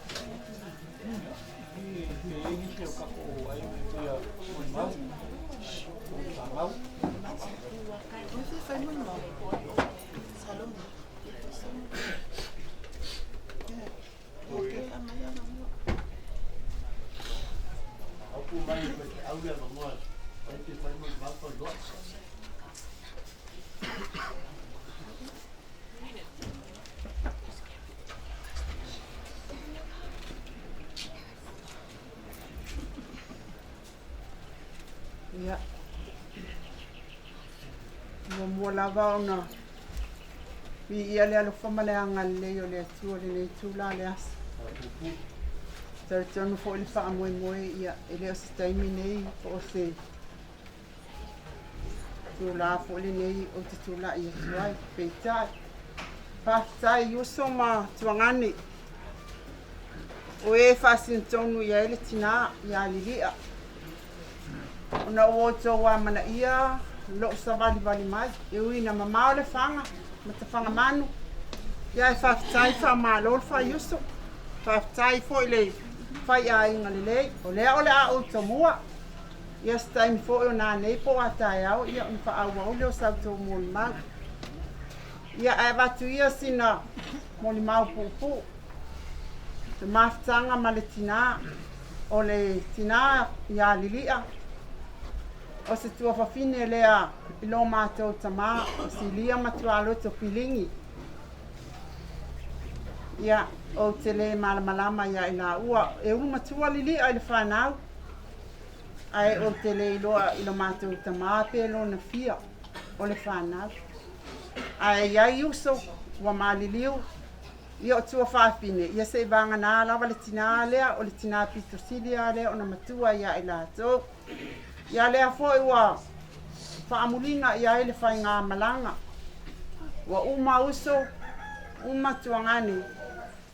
Ia. Muamua lava ona viia le alofa ma le agalelei o le Atua i lenei itula o le aso. Talitonu foi le faamoemoe, ia, e le o se taimi nei po o se Tula foi lenei ou te tulai atu ai. Peitai, faafetai i uso ma tuagane o e faasinotonu i ai le tinā ia Lilia. Ona ua outou amanaia lou savalivali mai, e ui ina mamao le faga ma tafagamanu, ia ae faafetai faamalo le faiuso. Faafetai foi le faiaiga lelei, o lea o le a ou tomua. Ia se taimi foi o nanei po o a taeao ia ona faaauau lea o sa outou molimau. Ia ae avatu ia sina molimau puupuu. Le mafutaga ma le tinā, o le tinā ia Lilia, o se tuafafine lea i lo matou tamā o Silia Matualoto Piligi. Ia, ou te le malamalama ia i laua, e ulu matua Lilia i le fanau. Ae ou te le iloa i lo matou tamā pe lona fia o le fanau. Ae i ai uso ua maliliu, ia o tuafafine, ia se i vagana lava le tinā lea, o le tinā pito sili lava lea ona matua ia i latou. Ia lea foi ua faamuliga i ai le faigamalaga. Ua uma uso, uma tuagane,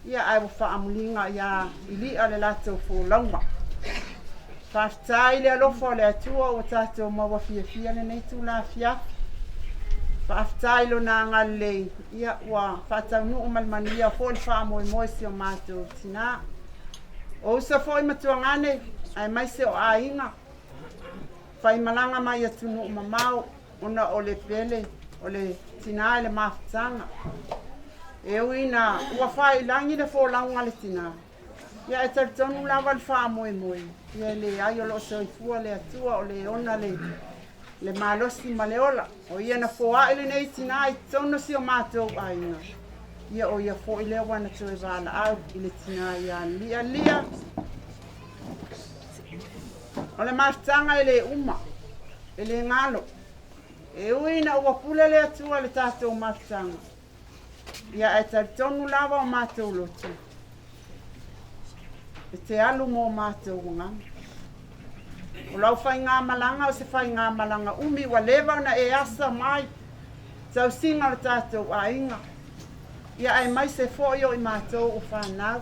Ia ae ua faamuliga ia Ili'a le latou folauga. Faafetai i le alofa o le Atua ua tatou maua fiafia lenei itula afiafi. Faafetai i Lona agalelei, ia ua faataunuu ma le manuia foi le faamoemoe si o matou tinā. O uso foi ma tuagane, aemaise o aiga, faimalaga mai atunuu mamao, ona o le pele o le tinā i le mafutaga. E ui ina ua faailagi le folauga a le tinā, ia e talitonu lava le faamoemoe, ia e leai o lo o soifua le Atua o le ona le, le malosi ma le ola. O ia na foai lenei tinā i totonu o si o matou aiga, ia o ia foi lea ua na toe valaau i le tinā ia Lia Lia. O le mafutaga e le uma, e le galo. E ui ina ua pule le Atua i le tatou mafutaga, ia ae talitonu lava o matou loto e te alu mo matou agaga. O lau faigamalaga o se faigamalaga umi ua leva ona e asa mai tausiga o le tatou aiga, ia aemaise foi o i matou o fanau.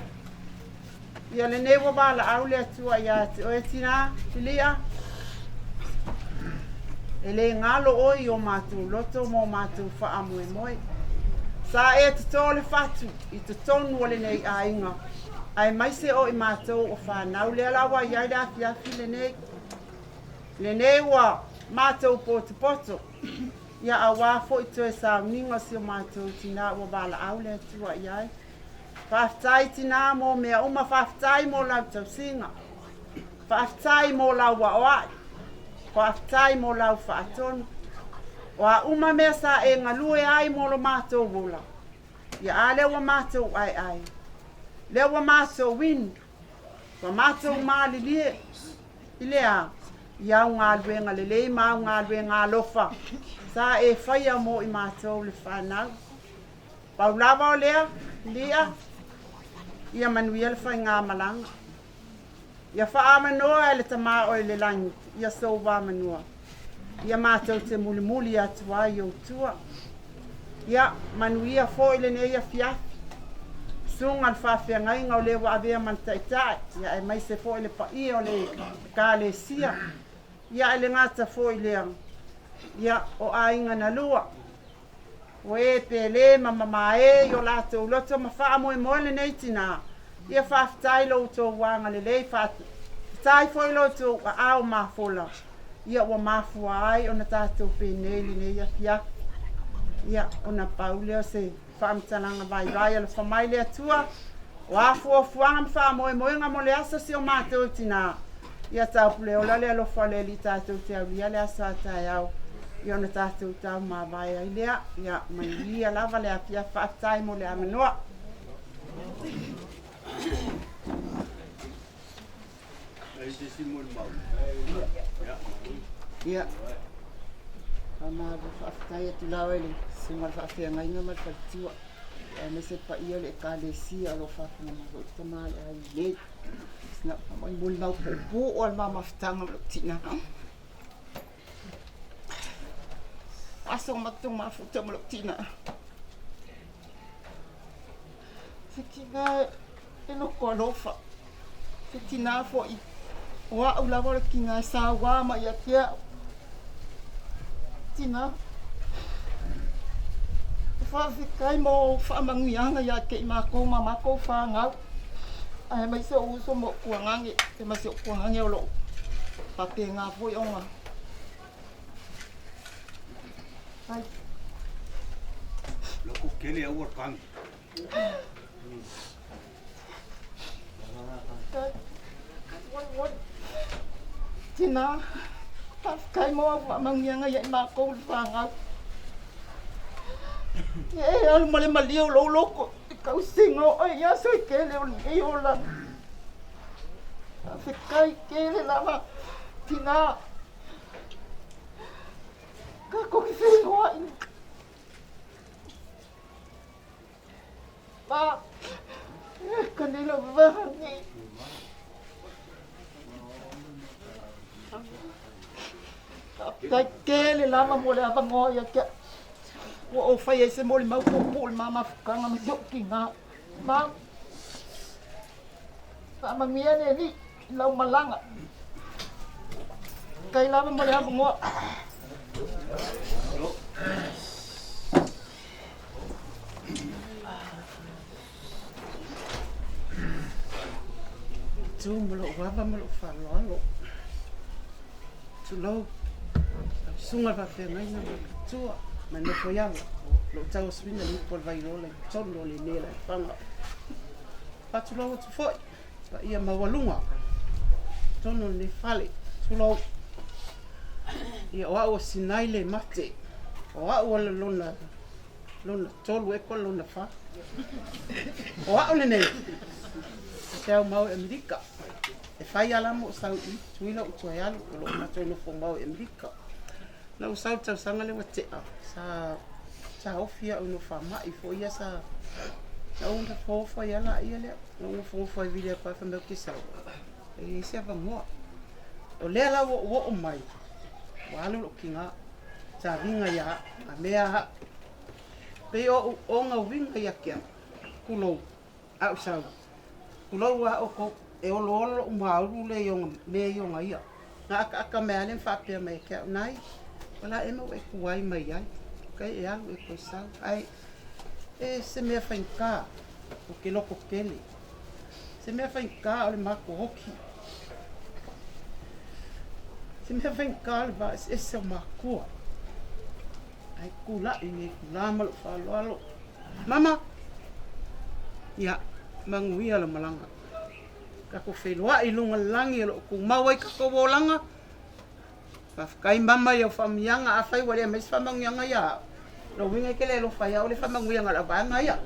Ia lenei ua valaau le Atua ia te oe tinā, Lilia, e le galo oe i o matou loto ma o matou faamoemoe. Sa e totō le fatu i totonu o lenei aiga, aemaise o i matou o fanau lea la ua i ai le afiafi lenei. Lenei ua matou potopoto, ia auā foi toe sauniga o si o matou tinā ua valaau le Atua i ai. Faafetai tinā mo mea uma, faafetai mo lau tausiga. Faafetai mo lau aoai, faafetai mo lau faatonu. O a uma mea sa e galue ai mo lo matou ola, ia a lea ua matou aeae, lea ua matou inu, ua matou malilie i le a, i au galuega lelei ma au galuega alofa sa e faia mo i matou le fanau. Pau lava o lea, Lia, ia manuia le faigamalaga. Ia faaavanoa e le Tama o i le lagi ia sou vamanua, ia matou te mulimuli atu ai i ou tua. Ia manuia foi lenei afiafi. Susuga le faafeagaiga o le ua avea ma le taitai, ia aemaise foi le paia o le Ekalesia, ia ae le gata foi i lea, ia o aiga na lua, O e pele ma mamae i o latou loto ma faamoemoe lenei tinā, ia faafetai lo outou agalelei, faafetai foi lo outou aao mafola, ia ua mafua ai ona tatou penei lenei afiafi. Ia, ona pau lea o se faamatalaga vaivai, alofa mai le Atua, o a fuafuaga ma faamoemoega mo le aso si o matou tinā, Ia taupuleola le alofa o le Alii tatou te aulia le aso a taeao ia ona tatou taumavae ai lea. Ia manuia lava le afiafi. Faafetai mo le avanoa. Ia, faamalo faafetai atu lava i le susuga i le faafeagaiga ma le faletua, aemaise le paia o le Ekalesia o lo o faafofoga mai foi le tama a le aiga nei. Sina molimau puupuu o le ma mafutaga ma lou tina. Aso matou mafuta ma lou tina. Se tina e loko alofa. Se tina foi o au lava o le tina e sauā mai ia te au. Tina, e faafetai mo ou faamanuiaga ia te i matou ma matou fanau, aemaise ou uso ma ou tuagane, aemaise ou tuagane o lo o faapena foi ona fai. Loko kele au o kani. Tina, faafetai mo au faamanuiaga ia i matou le fanau. Ia e alu ma le malie o lou loto i tausiga o oe i aso e tele o lenei olaga. Faafetai tele lava, tina. Tatou te feiloai. Ma, e ka nei lau vaha nei. Faafetai tele lava mo le avanoa ia te au. Ua ou fai ai se molimau puupuu i le ma mafutaga ma si ou tina. Ma, faamanuia le Alii i lau malaga. Faafetai lava mo le avanoa. Tu ma lou ava ma lou faaaloalo. Tulou, lau susuga i le faafeagaiga ma le matua ma le nofo i alo, lou tauasuina le ipu o le Vailola i totonu o lenei alaalafaga. Faatulou atu foi i paia maualuga i totonu o lenei fale. Tulou. Ia o au o Sinai le mate, o au o le lona lona tolu ea po o le lona fa. O au lenei, te au mau i Amerika. E fai lava la ma ou sau i Tutuila ou toe alu, o lo o matou nofo mau i Amerika. Na ou sau i le tausaga lea ua tea, sa taofi au i nai faamai foi ia sa na ou nofonofo ai lava laia lea. Na ou nofonofo ai vili atu lava fai mai ou te sau, e leai se avanoa. O lea la ua ou oo mai, ua alu lou tina, taviga ia au, a mea au. Pei o ona uiga ia te au, tulou, a ou sau, tulou lava outou, e oloolo lou maulu lea i ona mea ia ona ia. Na akaaka mai lava lea ma faapea mai ia te au, Nai, o le a ea ua e tuai mai ai, okay, e alu e toe sau. Ae e se mea faigata, ou te loto tele. Se mea faigata o le matou oti. Se mea faigata o le va eseese o matua. Ae tulai nei tula ma lou faaaloalo. Mama, ia, manuia lau malaga. Tatou feiloai i luga o le lagi o lo o tumau ai tatou olaga. Faafetai mama i au faamanuiaga, afai ua le aumai se faamanuiaga ia au, lou uiga e te le alofa ia au le faamanuiaga a le auvaega ia.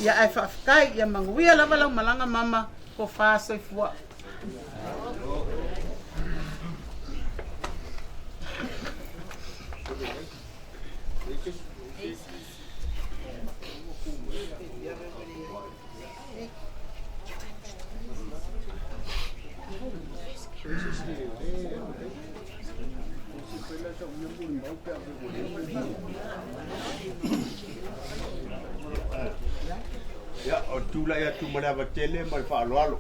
Ia ae faafetai, ia manuia lava lau malaga mama, tofa soifua. Ia, o tulai atu ma le ava tele ma le faaaloalo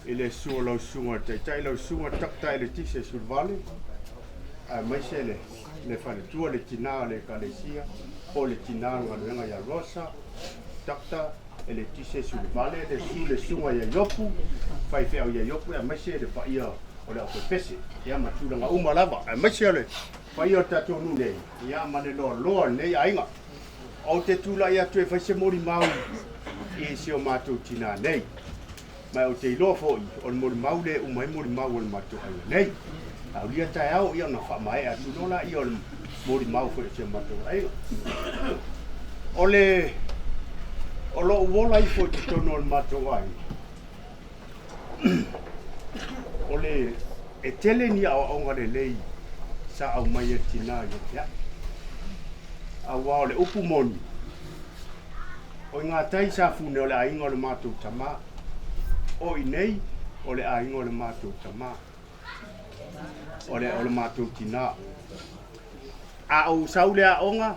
i le susu o lau susuga i le Taitai, lau susuga Dr. Eletise Suluvale, aemaise le le faletua, le tina o le Ekalesia, po o le tina o le galuega ia Rosa, Dr. Eletise Suluvale, le susu le susuga ia Iopu, faifeau ia Iopu, aemaise le paia o le aufaipese'e, ia ma tulaga uma lava, aemaise o le paia o le tatou nuu nei, ia ma le loaloa o lenei aiga. Ou te tulai atu e fai se molimau i si o matou tinā nei. Ma ou te iloa foi, o le molimau lea e uma ai molimau o le matou aiga nei. A aulia taeao, ia ona faamaea atu loa laia o le molimau foi o si o matou aiga. O le o lou ola ifo i totonu o le matou aiga, o le e tele ni aoaoga lelei sa aumai e le tinā ia te au. Auā o le upu moni, O i ngā tai safune o le aiga o le matou tamā. O i nei o le aiga o le matou tamā. O le, o le matou tinā. A ou sau le aoga,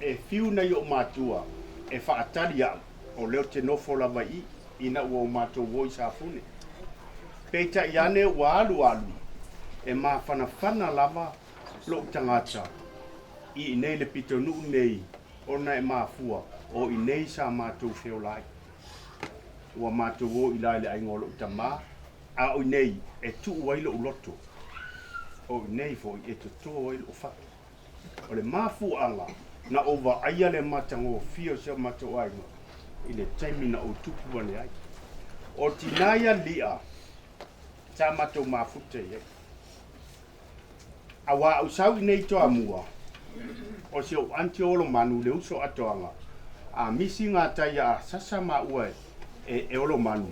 e fiu nai ou matua e faatali au, o lea ou te nofo lava i i, ina ua o matou o i Safune. Peitai ane ua alu alu, e mafanafana lava lou tagata i inei le pitonuu nei ona e mafua o inei sa matou feola ai. Ua matou o i la i le aiga o lou tamā, a o inei e tuu ai lou loto, o inei foi e totō ai lou fatu. O le mafuaaga na ou vaaia le matagofie o si o matou aiga i le taimi na ou tupu ane ai. O tinā ia lia sa matou mafuta i ai. Auā ou sau i nei Toamua, o si ou aunty o Olomanu le uso atoaga, a misi ngā tai a sasa maua e, e Olomanu,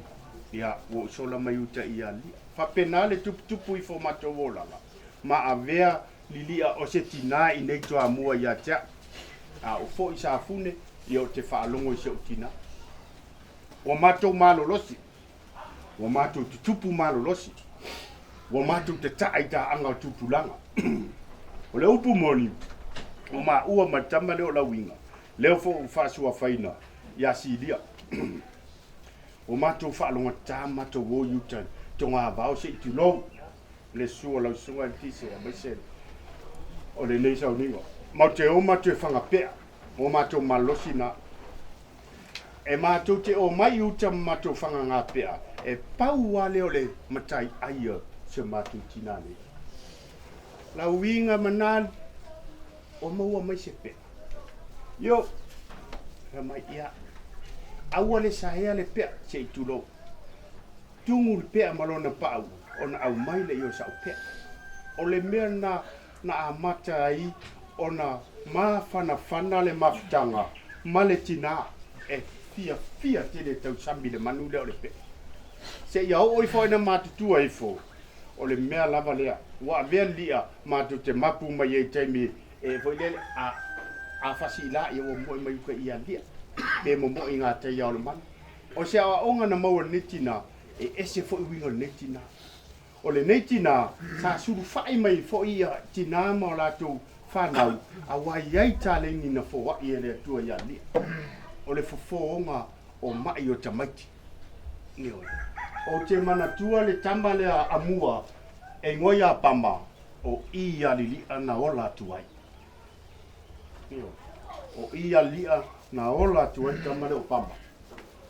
ia, ua ou sola mai uta i ia lia. Faapena le tuputupu ifo matou olaga, ma avea lilia o se tinā i nei Toamua ia te au. A ou foi Safune, ia ou te faalogo i si ou tinā. Ua matou malolosi. Ua matou tutupu malolosi. Ua matou tataa i taaga o tupulaga. O le upu moni, o maua ma le tama lea o Lauiga, lea foi ua faasuafaina ia Silia. Ua matou faalogotata ma matou o i uta i Togavao se i tulou le susu o lau susuga i le Tise aemaise o lenei sauniga. Matou te o matou e fagapea, ua matou malolosi na. E matou te omai i uta ma matou fagagapea, e pau lava lea o le matai ai o si o matou tinā nei. Lauiga ma Nali, ua maua mai se pea. Io, fai mai, ia, aua le saea le pea, se i tulou. Tugu le pea ma lona pau, ona aumai lea o sau pea. O le mea na na amata ai ona mafanafana le mafutaga ma le tinā e fiafia tele e tausami le manu lea o le pea. Seia oo ifo ai na matutua ifo, o le mea lava lea ua avea le li'a matou te mapu mai ai i taimi e foi lele a a fasiila ia ua moe mai uka i ia li'a pe momoe i ngā tai ao le manu. O se aoaoga na maua e lenei tinā, e ese foi uiga o lenei tinā. O lenei tinā, sa sulufai mai foi ia tinā ma o latou fanau, auā i ai taleni na foai e le Atua ia Lia, o le fofooga o ma'i o tamaiti. Ioe. Ou te manatua le tama lea a mua e igoa ia Pama, o i ia Lili'a na ola atu ai. Ioe. O i ia Lili'a na ola atu ai le tama lea o Pama.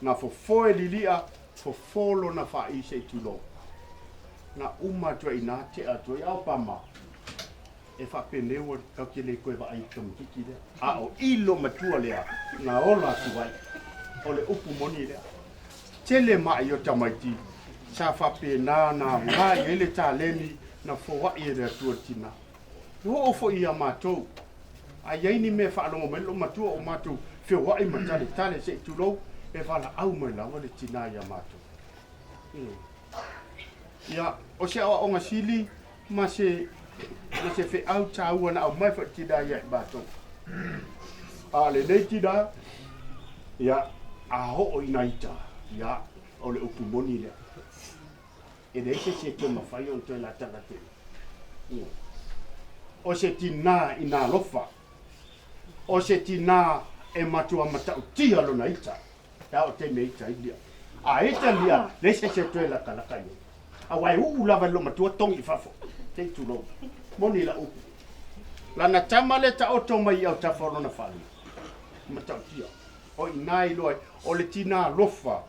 Na fofo e Lili'a Fofo lona faaii se i tulou. Na uma atu ai i ina, tea atu ai, a o Pama, e faapenei ua tatou te le toe vaai i le tamaitiiti lea. A o i lo matua lea na ola atu ai. O le upu moni lea. Tele ma'i o tamaiti Sa faapena na aoga i ai le taleni na foai e le Atua i le tina. E oo foi ia matou, a i ai ni mea e faalogo mai ai le loomatua o matou feoai ma taletale se i tulou, e valaau mai lava le tina ia matou. Ia, o se aoaoga sili ma se ma se feau taua na aumai foi le tina ia i matou. A o lenei tina, ia, a oo ina ita, ia, o le upu moni lea. E leai se isi e toe mafai ona toe lataga tele. O se tina ina alofa, o se tina e matua matautia lona ita, pe a oo i taimi e ita ai lia. A ita lia, leai se isi e toe latalata i ai. Aua e uu lava e le loomatua togi i fafo, se i tulou. Moni lau upu. Lana tama lea taoto mai i autafa o lona fale, matautia. O i ina e iloa ai, o le tina alofa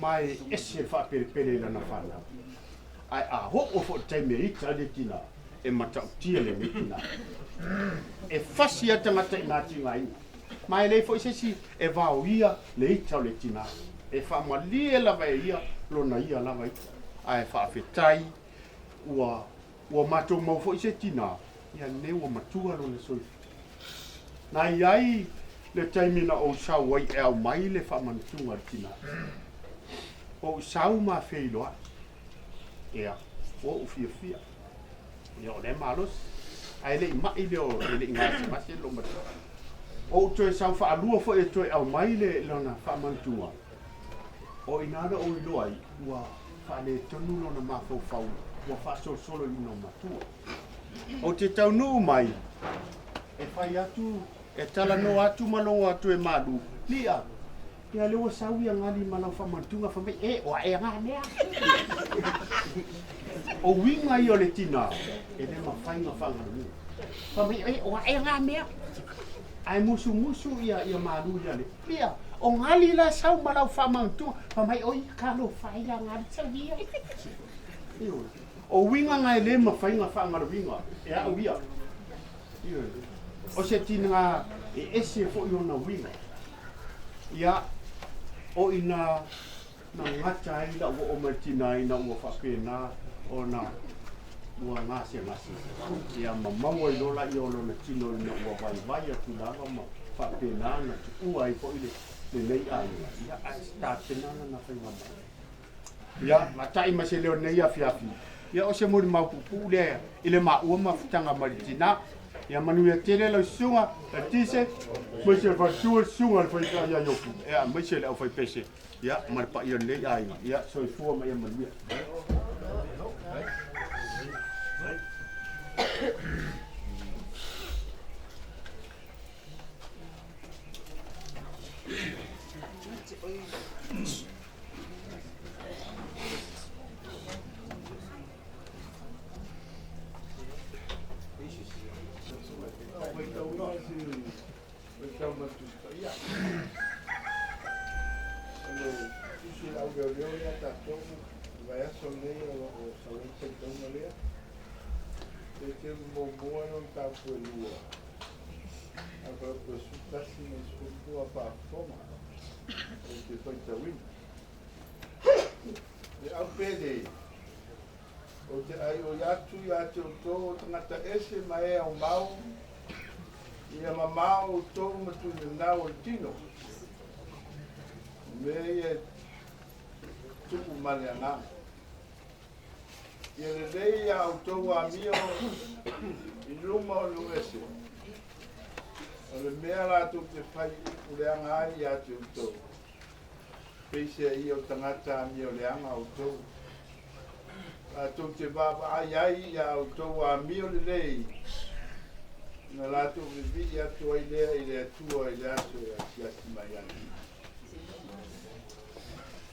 ma e ese le faapelepele i lana fanau. Ae a oo foi i le taimi e ita ai le tina, e matautia lenei tina. E fasi lava tagata i nā tigaina, ma e leai foi se isi e vaoia le ita o le tina. E faamalie lava e ia lona ia lava ita. Ae faafetai ua ua matou mau foi se tina, ia lenei ua matua lona soifua. Na i ai le taimi na ou sau ai e aumai le faamanatuga a le tina. Ou sau ma feiloai. Ia, ua ou fiafia. Ia, o lea e malosi. Ae le i mai lea o, e le i gasegase le loomatua. Ou toe sau faalua foi e toe aumai le lona faamanatuga. O i ina na ou iloa ai, ua faaletonu lona mafaufau, ua faasolosolo i lona matua. Ou te taunuu mai, e fai atu, e talanoa atu ma logo atu e malu, Lia, ia lea ua sau ia gali ma lau faamanatuga, fai mai, e, o ae aga mea. O uiga ia o le tina, e le mafai ona faagaluina. Fai mai, e, o ae aga mea. Ae musumusu ia, ia malu ia le, Lia, o gali la sau ma lau faamanatuga, fai mai, oi, talofa e ia gali sau ia. Ioe. O uiga na e le mafai ona faagaloina e au ia. Ioe. O se tina e ese foi ona uiga. Ia, o ina na gata ai lau oo mai le tina ina ua faapena ona ua gasegase. Ia ma maua ai loa lea o lona tino ina ua vaivai atu lava ma faapena ona tuua ai foi lenei aiga. Ia, ae tapena lana faigamalo. Ia, matai ma se leo nei afiafi. Ia, o se molimau puupuu lea i le maua mafutaga ma le tina. Ia manuia tele lau susuga, Letise, aemaise le faletua, le susuga i le faifeau ia Iopu, ia, aemaise le aufaipese, ia, ma le paia o lenei aiga. Ia, soifua ma ia manuia. Le au pele, o te ai oi atu ia te outou o tagata ese ma e aumau, ia mamao outou ma tulinau o le tino. O mea ia e tupu ma le agaga. Ia lelei ia outou amio i luma o nuu ese, o le mea latou te fai upu leaga ai ia te outou. Peisea ia o tagata amio leaga outou. Latou te vaavaai ai ia outou amio lelei, ona latou vivii atu ai lea i le Atua i le aso e asiasi mai ai.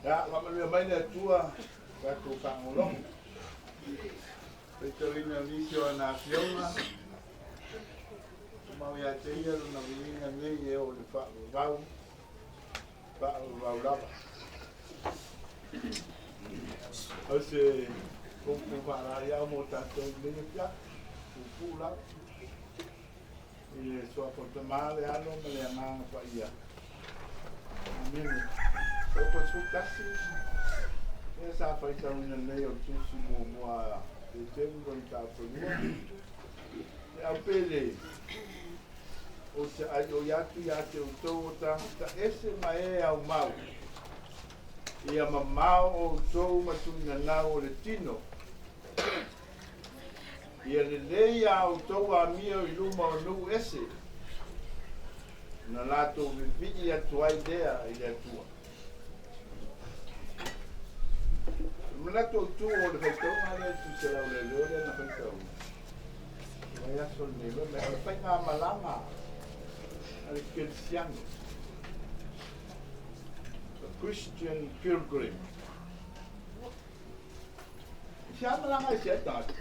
Ia, faamanuia mai le Atua tatou faalogologo. Faitauina nisi o ana afioga, tumau ia te ia lona viiga nei e oo i le faavavau, faavavau lava. O se upu faalaeiau mo tatou i lenei afiafi, puupuu lava. I le suafa o le Tama, le Alo ma le Agaga Paia. Amene. 31. Lea sa faitauina nei o le Tusi muamua a Peteru lona mataupu lua. Le aupele, ou te aioi atu ia te outou o tagata ese ma e aumau, ia mamao outou ma tuinanau o le tino, ia lelei a outou amio i luma o nuu ese, ona latou vivii atu ai lea i le Atua. O le manatu autu o le faitauga lea i Tusi a le Auleoleo lea na faitauina i le vaiaso lenei fai mai, o le faigamalaga a le Kerisiano, the Christian Pilgrim. I se a malaga ai se ai tagata?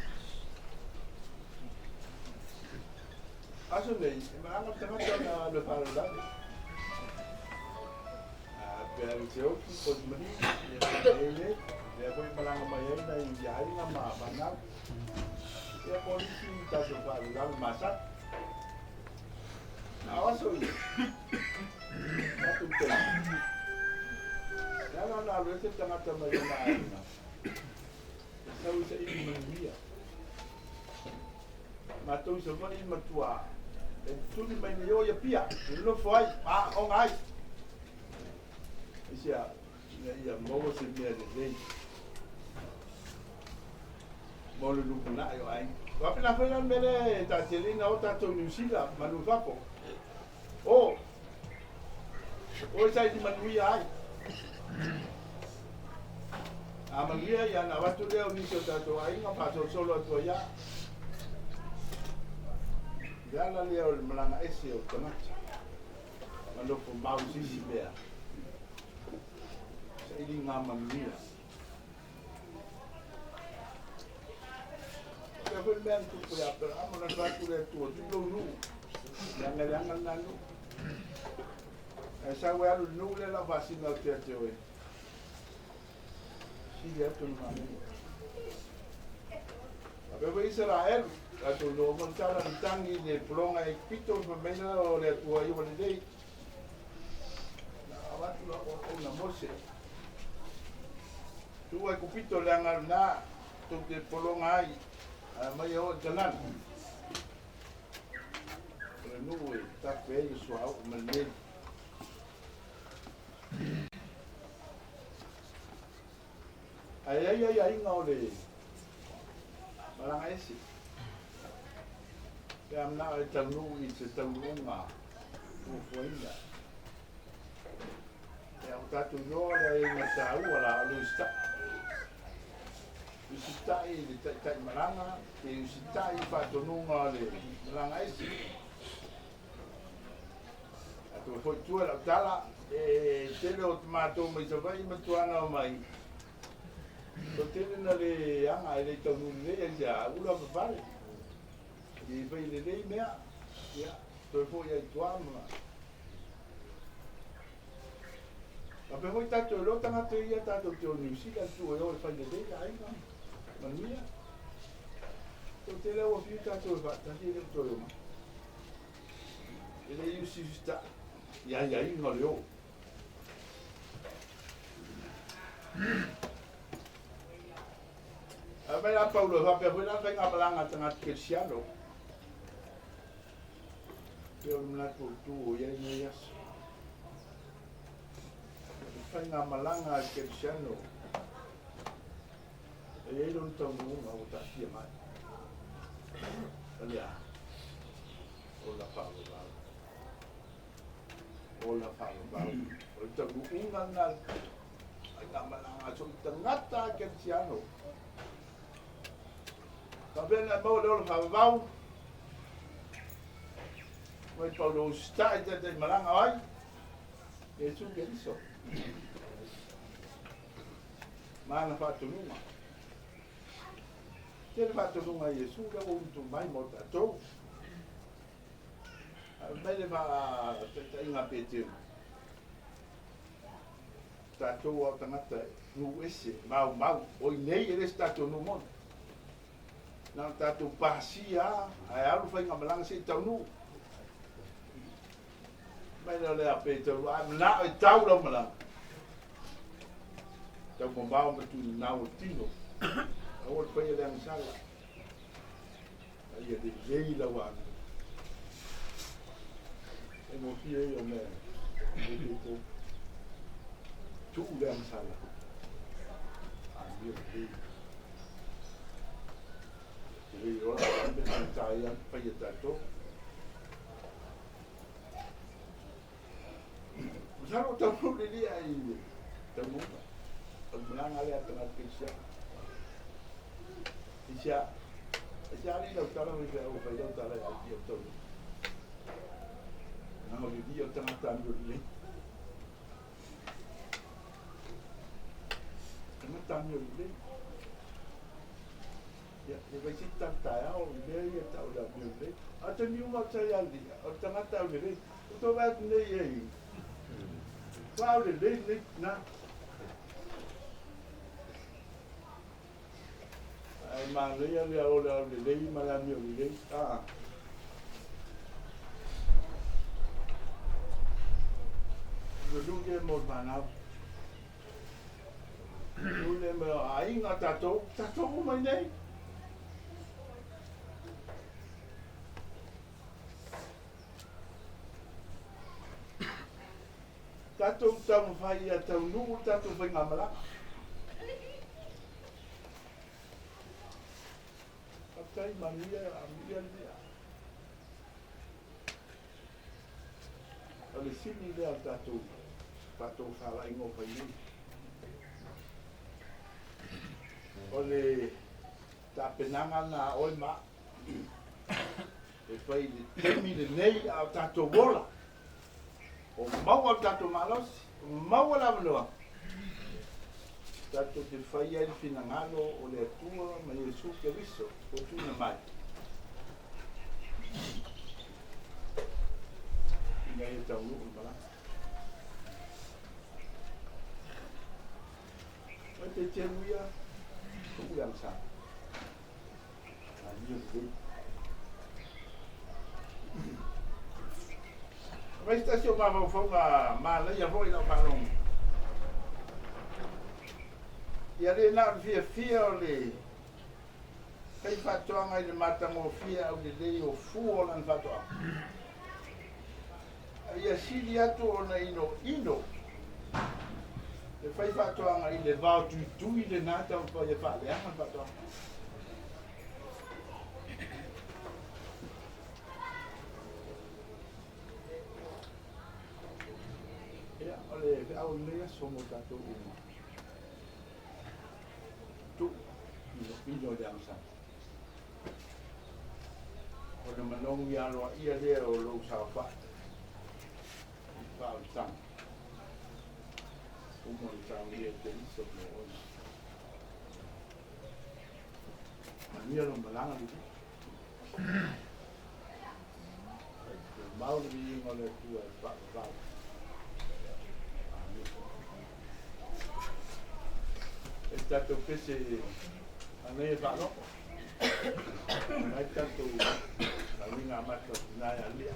Aso nei, e malaga le tagata ona alu e faalavelave. A pe alu i se oki, po o se maliu, ia pe e le, lea foi e malaga mai ai nai aiga ma fanau. Ia po o nisi tatou faalavelave masani. A o aso ia, tatou taimi, e ala ona alu ese le tagata mai lona aiga, e sau i saili manuia. Matou i Savaii matua e tuli mai nei o i Apia e nonofo ai ma aoga ai. Aisea? Ina ia maua se mea lelei mo le lumanai o aiga. Faapena foi la le mea lea e taateleina o tatou i Niu Sila ma nuu i fafo. O, o e saili manuia ai. A manuia ia ona avatu lea o nisi o tatou aiga faasolosolo atu ai lava. Le ala lea o le malaga ese o tagata ma nofo mau i se isi mea. Sailiga manuia. Faapea foi le mea na tupu ia Aperahama, na alu atu le Atua, tuu lou nuu, leaga leaga lena nuu. Ae sau e alu i le nuu lea lau faasina atu ia te oe, sili atu ona manaia. Faapea foi Isaraelu, latou iloa uma le tala na tagi i le pologa Aikupito, fai mai la o le Atua ia ua lelei. Na avatu la auauna Mose. Tuu Aikupito leaga lena tou te pologa ai, ae aumai e oo i Kanana. O le nuu e tafe ai le suauu ma le meli. Ae i ai aiaiga o le malaga ese. Pe a manao e taunuu i se taunuuga fuafuaina. Ia ua tatou iloa le aiaiga taua la o le usitai. Usitai i le taitai malaga, pe usitai i faatonuga o le malaga ese. A toe foi i tua lau tala, e tele o matou mai Savaii ma tuana o mai, o tele na le aga e le taunuu lelei aisea, ula fafale. I fai lelei mea, ia, toe foi ai i tua ma Faapea foi tatou iloa tagata ia tatou te o Niu Sila tuu e o e fai lelei aiga manuia. Toatele ua fiu tatou e faatali e le o toe o mai. E le i usiusitai i aiaiga o le o. Ae mai la Paulo e faapea foi la le faigamalaga a tagata kerisiano. Pei o le manatu o tu o i ai nei aso. O le faigamalaga a le kerisiano e i ai lona taunuuga ua taatia mai. O le a? Ola faavavau. Ola faavavau. O le taunuuga lena faigamalaga a so o se tagata kerisiano. Faapea na e maua le ola faavavau. Mai Paulo usitai taitai malaga o ai? Iesu Keriso. Ma ana faatonuga. Tele faatonuga a Iesu lea ua utu mai mo tatou. Ae mai le faataitaiga a Peteru. Tatou ao tagata nuu ese, maumau. O i nei e le se tatou nuu moni. Na o tatou pasia lava, ae alu faigamalaga se i taunuu. Mai lea o le a pe taunuu, a manao e tau lau malaga. Taumamao ma tuninau o le tino. Aua le faia le agasala. A ia lelei lau amio. Faigofie ia o mea e le pou. Tuu le agasala. Amio lelei. E le iloa la o le mea faigata ai lava ona faia e tatou. Masalo o taunuu le li'a i taunuuga. O le malaga lea a tagata kerisiano. Aisea, aisea alii lau tala faifeau e fai lau tala ia te au taunuu. Leaga o le li'a o tagata amio lelei. Tagata amio lelei. Ia, e fai sili tala taeao i mea ia e tau o le amio lelei. A o taimi uma ou te sai alii, o le tagata aulelei. Ua tou vaai atu nei e i ua aulelei lenei tina. Ae manaia le ao o le aulelei ma le amio lelei. A. Lulu ia mo le fanau. Lulu ia mo aiga tatou, tatou uma i nei. Tatou taumafai ia taunuu le tatou faigamalaga. Faafetai manuia amuia le via. O le sili lea o le tatou faatofalaiga o fai nei. O le tapenaga lena a oe ma au e fai i le taimi lenei a o tatou ola. O maua lo tatou malosi, o maua le avanoa, tatou te fai ai le finagalo o le Atua ma Iesu Keriso ua tuuina mai. Ina ia taunuu le malaga. Mai te telu ia, tuu le agasala. Aumai se tasi o mafaufauga manaia foi i lau faalogo. Ia le na o le fiafia o le faifaatoaga i le matagofie aulelei o fua o lana faatoaga, a ia sili atu ona inoino le faifaatoaga i le vao tuitui lena taumafai e faaleaga le faatoaga. Ia, o le feau o lenei aso mo tatou uma. Tuu inoino i le agasala. Ona manogi aloaia lea o lou saofai i faaolataga. Uma o le saunia e Keriso mo oe. Manuia lou malaga lelei. Mau le viiga o le Atua e faavavau. Amene. E tatou pese anei e faalogo. Mai tatou lauiga amata o tina e alia.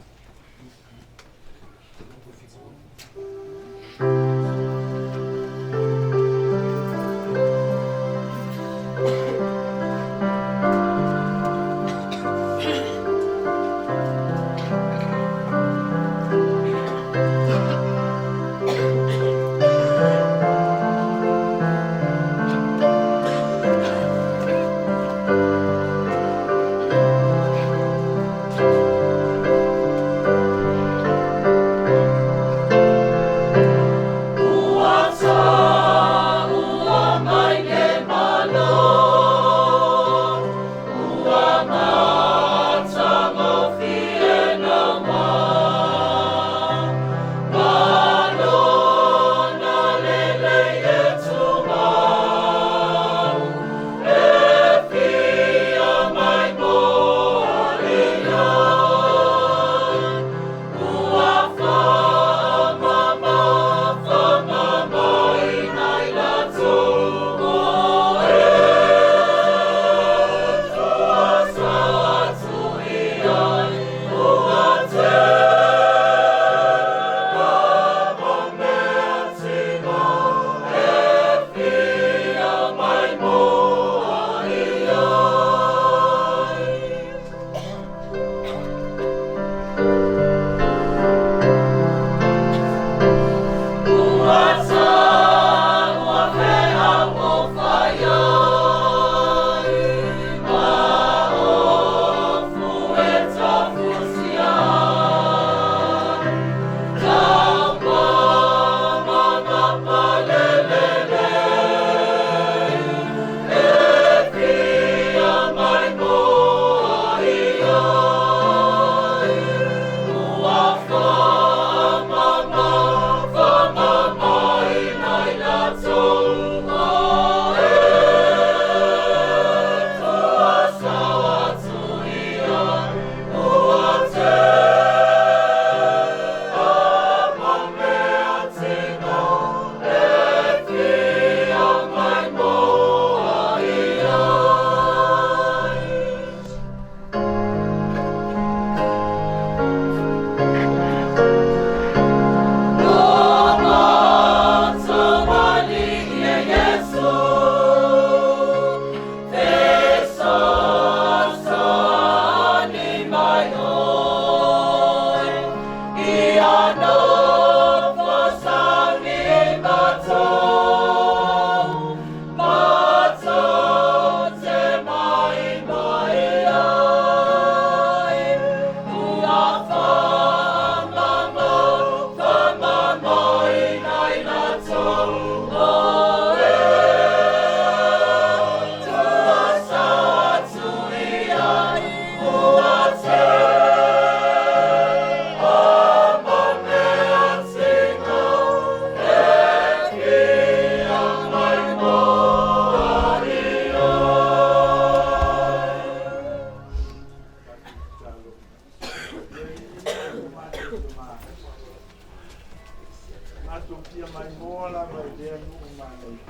fia maimoa lava i lea nuu manaia.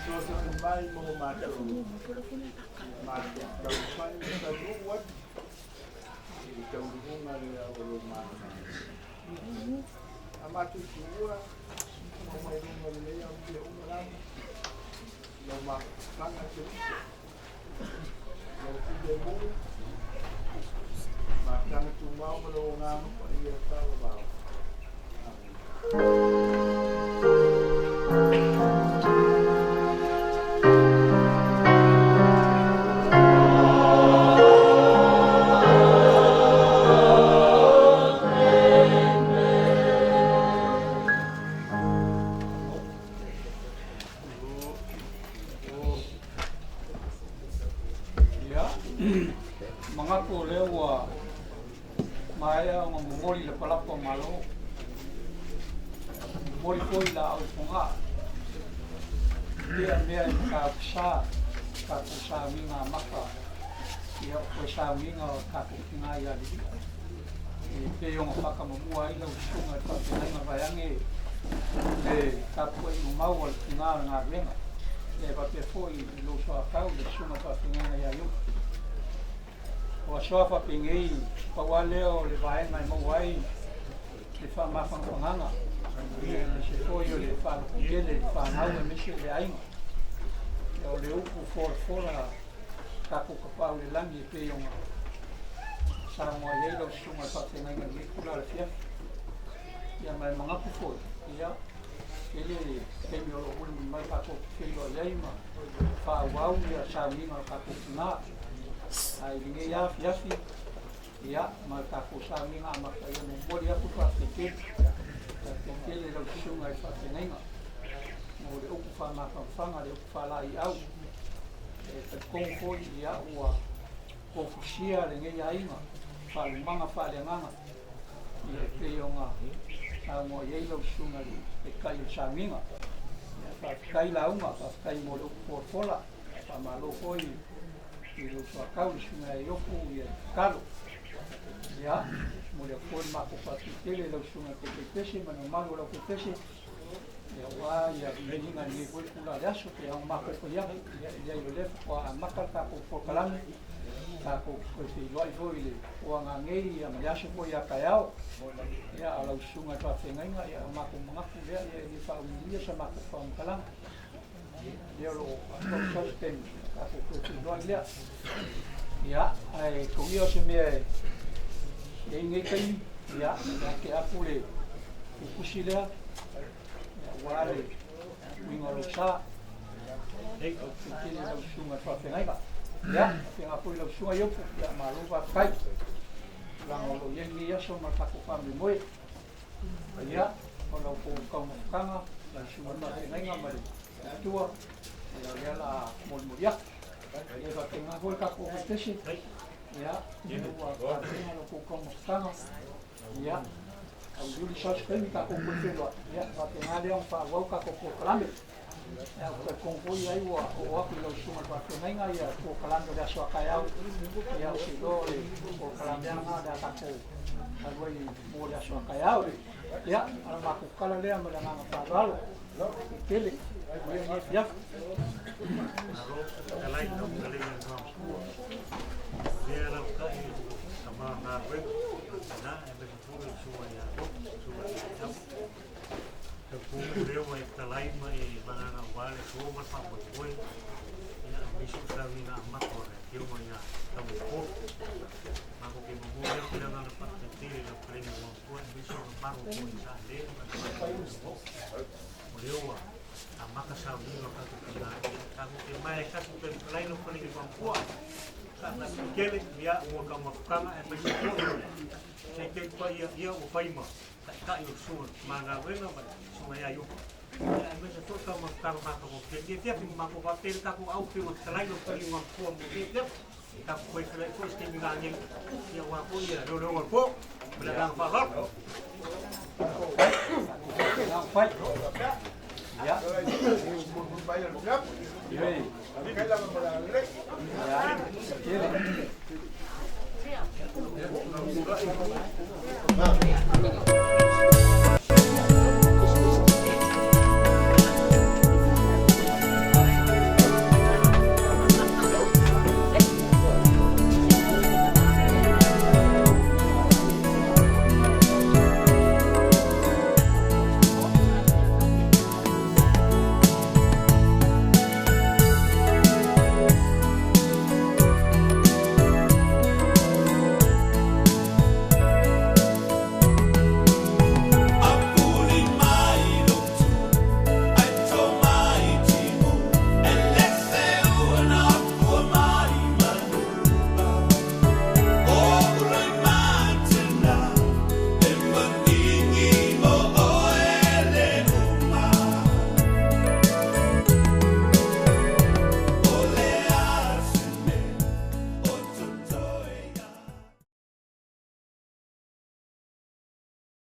Fesoasoani mai mo matou matou taumafai ma taunuu atu i le taunuuga lea o lo manumanu. A matou tuua ma mai luga lelei au mea uma lava lau mafutaga Keriso, lau filemu, mafutaga tumau ma lou agaga paia e faavavau. Amene. Ia, manatu o lea ua maea ona momoli lapalapa o Malo, momoli foi laau i Fogaa, tea mea i Matautu-Sa, tatou sauniga amata, ia o toe sauniga o tatou tina ia Lilia. E pei ona faatamamua ai lau susuga i le faafeagaiga vaeane le tapuaiga mau a le tina o le galuega, ia e faapea foi i lou soatau le susuga i le faafeagaiga ia Iopu. O aso a faapenei, pau lava lea o le vaega e maua ai le faamafanafanaga, aemaise foi o le faalototele i le fanau aemaise o le aiga. Ia o le upu folafola tatou tapaau i le lagi e pei ona saunoa i ai lau susuga i le faafeagaiga i lenei itula o le afiafi. Ia ma e manatu foi, ia, tele taimi o lo o mulimuli mai tatou te feiloai ai ma faaauau ia sauniga o le tatou tina. Ae i lenei afiafi, ia, ma le tatou sauniga amata, ia momoli atu le faafetai tele, faafetai tele i lau susuga i le faafeagaiga mo le upu faamafanafana, le upu faalaeiau. E talitonu foi, ia, ua tofusia lenei aiga faalumaga faaleagaga, ia e pei ona saunoa i ai lau susuga i le Taitai o le sauniga. Ia, faafetai lauga, faafetai mo le upu folafola, faamalo foi i lou soatau le susuga ia Iopu ia tatalo. Ia, momoli atu foi le matou faafetai tele i lau susuga i le Taitai pese ma le mamalu o le aufai-pese, ia aua ia viiga i lenei foi itula o le aso, pe ao matou fai atu, ia e leai o lea faatoa amata le tatou polokalame, tatou toe feiloai foi i le foaga nei ia ma le aso foi a taeao. Ia a lau susuga i le faafeagaiga, ia o matou manatu lea, ia e le faaumiumia sa matou faamatalaga. Lea o lo o atoa sau se taimi tatou toe feiloai lea. Ia, ae tauia o se mea e i ai nei taimi, ia, ia te atu le tusi lea, ia, aua le uiga o lou sa. Faafetai tele i lau susuga i le faafeagaiga. Ia, faapena foi lau susuga Iopu, ia, malo faafetai. Tulaga o lo o i ai lenei aso ma le tatou faamoemoe. Ia, o lau taumafataga, lau susuga i le faafeagaiga ma le matua, ia, o lea o le a molimoli atu. Ia, faapena foi le tatou aufai-pese, ia, ua tapena la outou taumafataga, ia, auliuli sau se taimi tatou toe feiloai, ia, faapena lea ona faaauau tatou polokalame. Ia, ou te talitonu foi ai ua oo atu i lau susuga i le faafeagaiga ia polokalame o le aso a taeao, ia, ou te iloa o le polokalame lava lena o le a tatou alu ai mo le aso a taeao. Ia, o le matou tala lea ma le agaga faaaloalo tele. Manuia lenei afiafi. Malo fetalai lau fetalaiga i le Maotua. Lea lau tai tama galuega tina aemaise foi o le susuga ia Lotu, susuga ia Feau. Tautumu lea ua e fetalai ma e malaga aua le aso ma le faamoemoe ia aemaise o sauniga amata o le afioga ia Tauaupolu. Matou te momoli atu le agaga faafetai tele i lau fetalaiga i le Maotua aemaise o le mamalu o moe sa le ma le mamalu o lea ua amata sauniga o tatou tina. Tatou te mae tasi pe fetalai lau fetalaiga i le Maotua. Faafetai tele ia mo le taumafataga aemaise foi o le seitei paia ia ua fai ma taitai o le susuga ma galuega ma le susuga ia Iopa. Ia aemaise foi taumafataga matagofie. Lenei afiafi ma matou faapea le tatou au pei ona fetalai lau fetalaiga i le Maotua mo lenei afiafi. Tatou toe feiloai foi i se taimi nanei ia aua foi ia leoleoga o le po. Ma le agaga faaaloalo. Ia. Ia.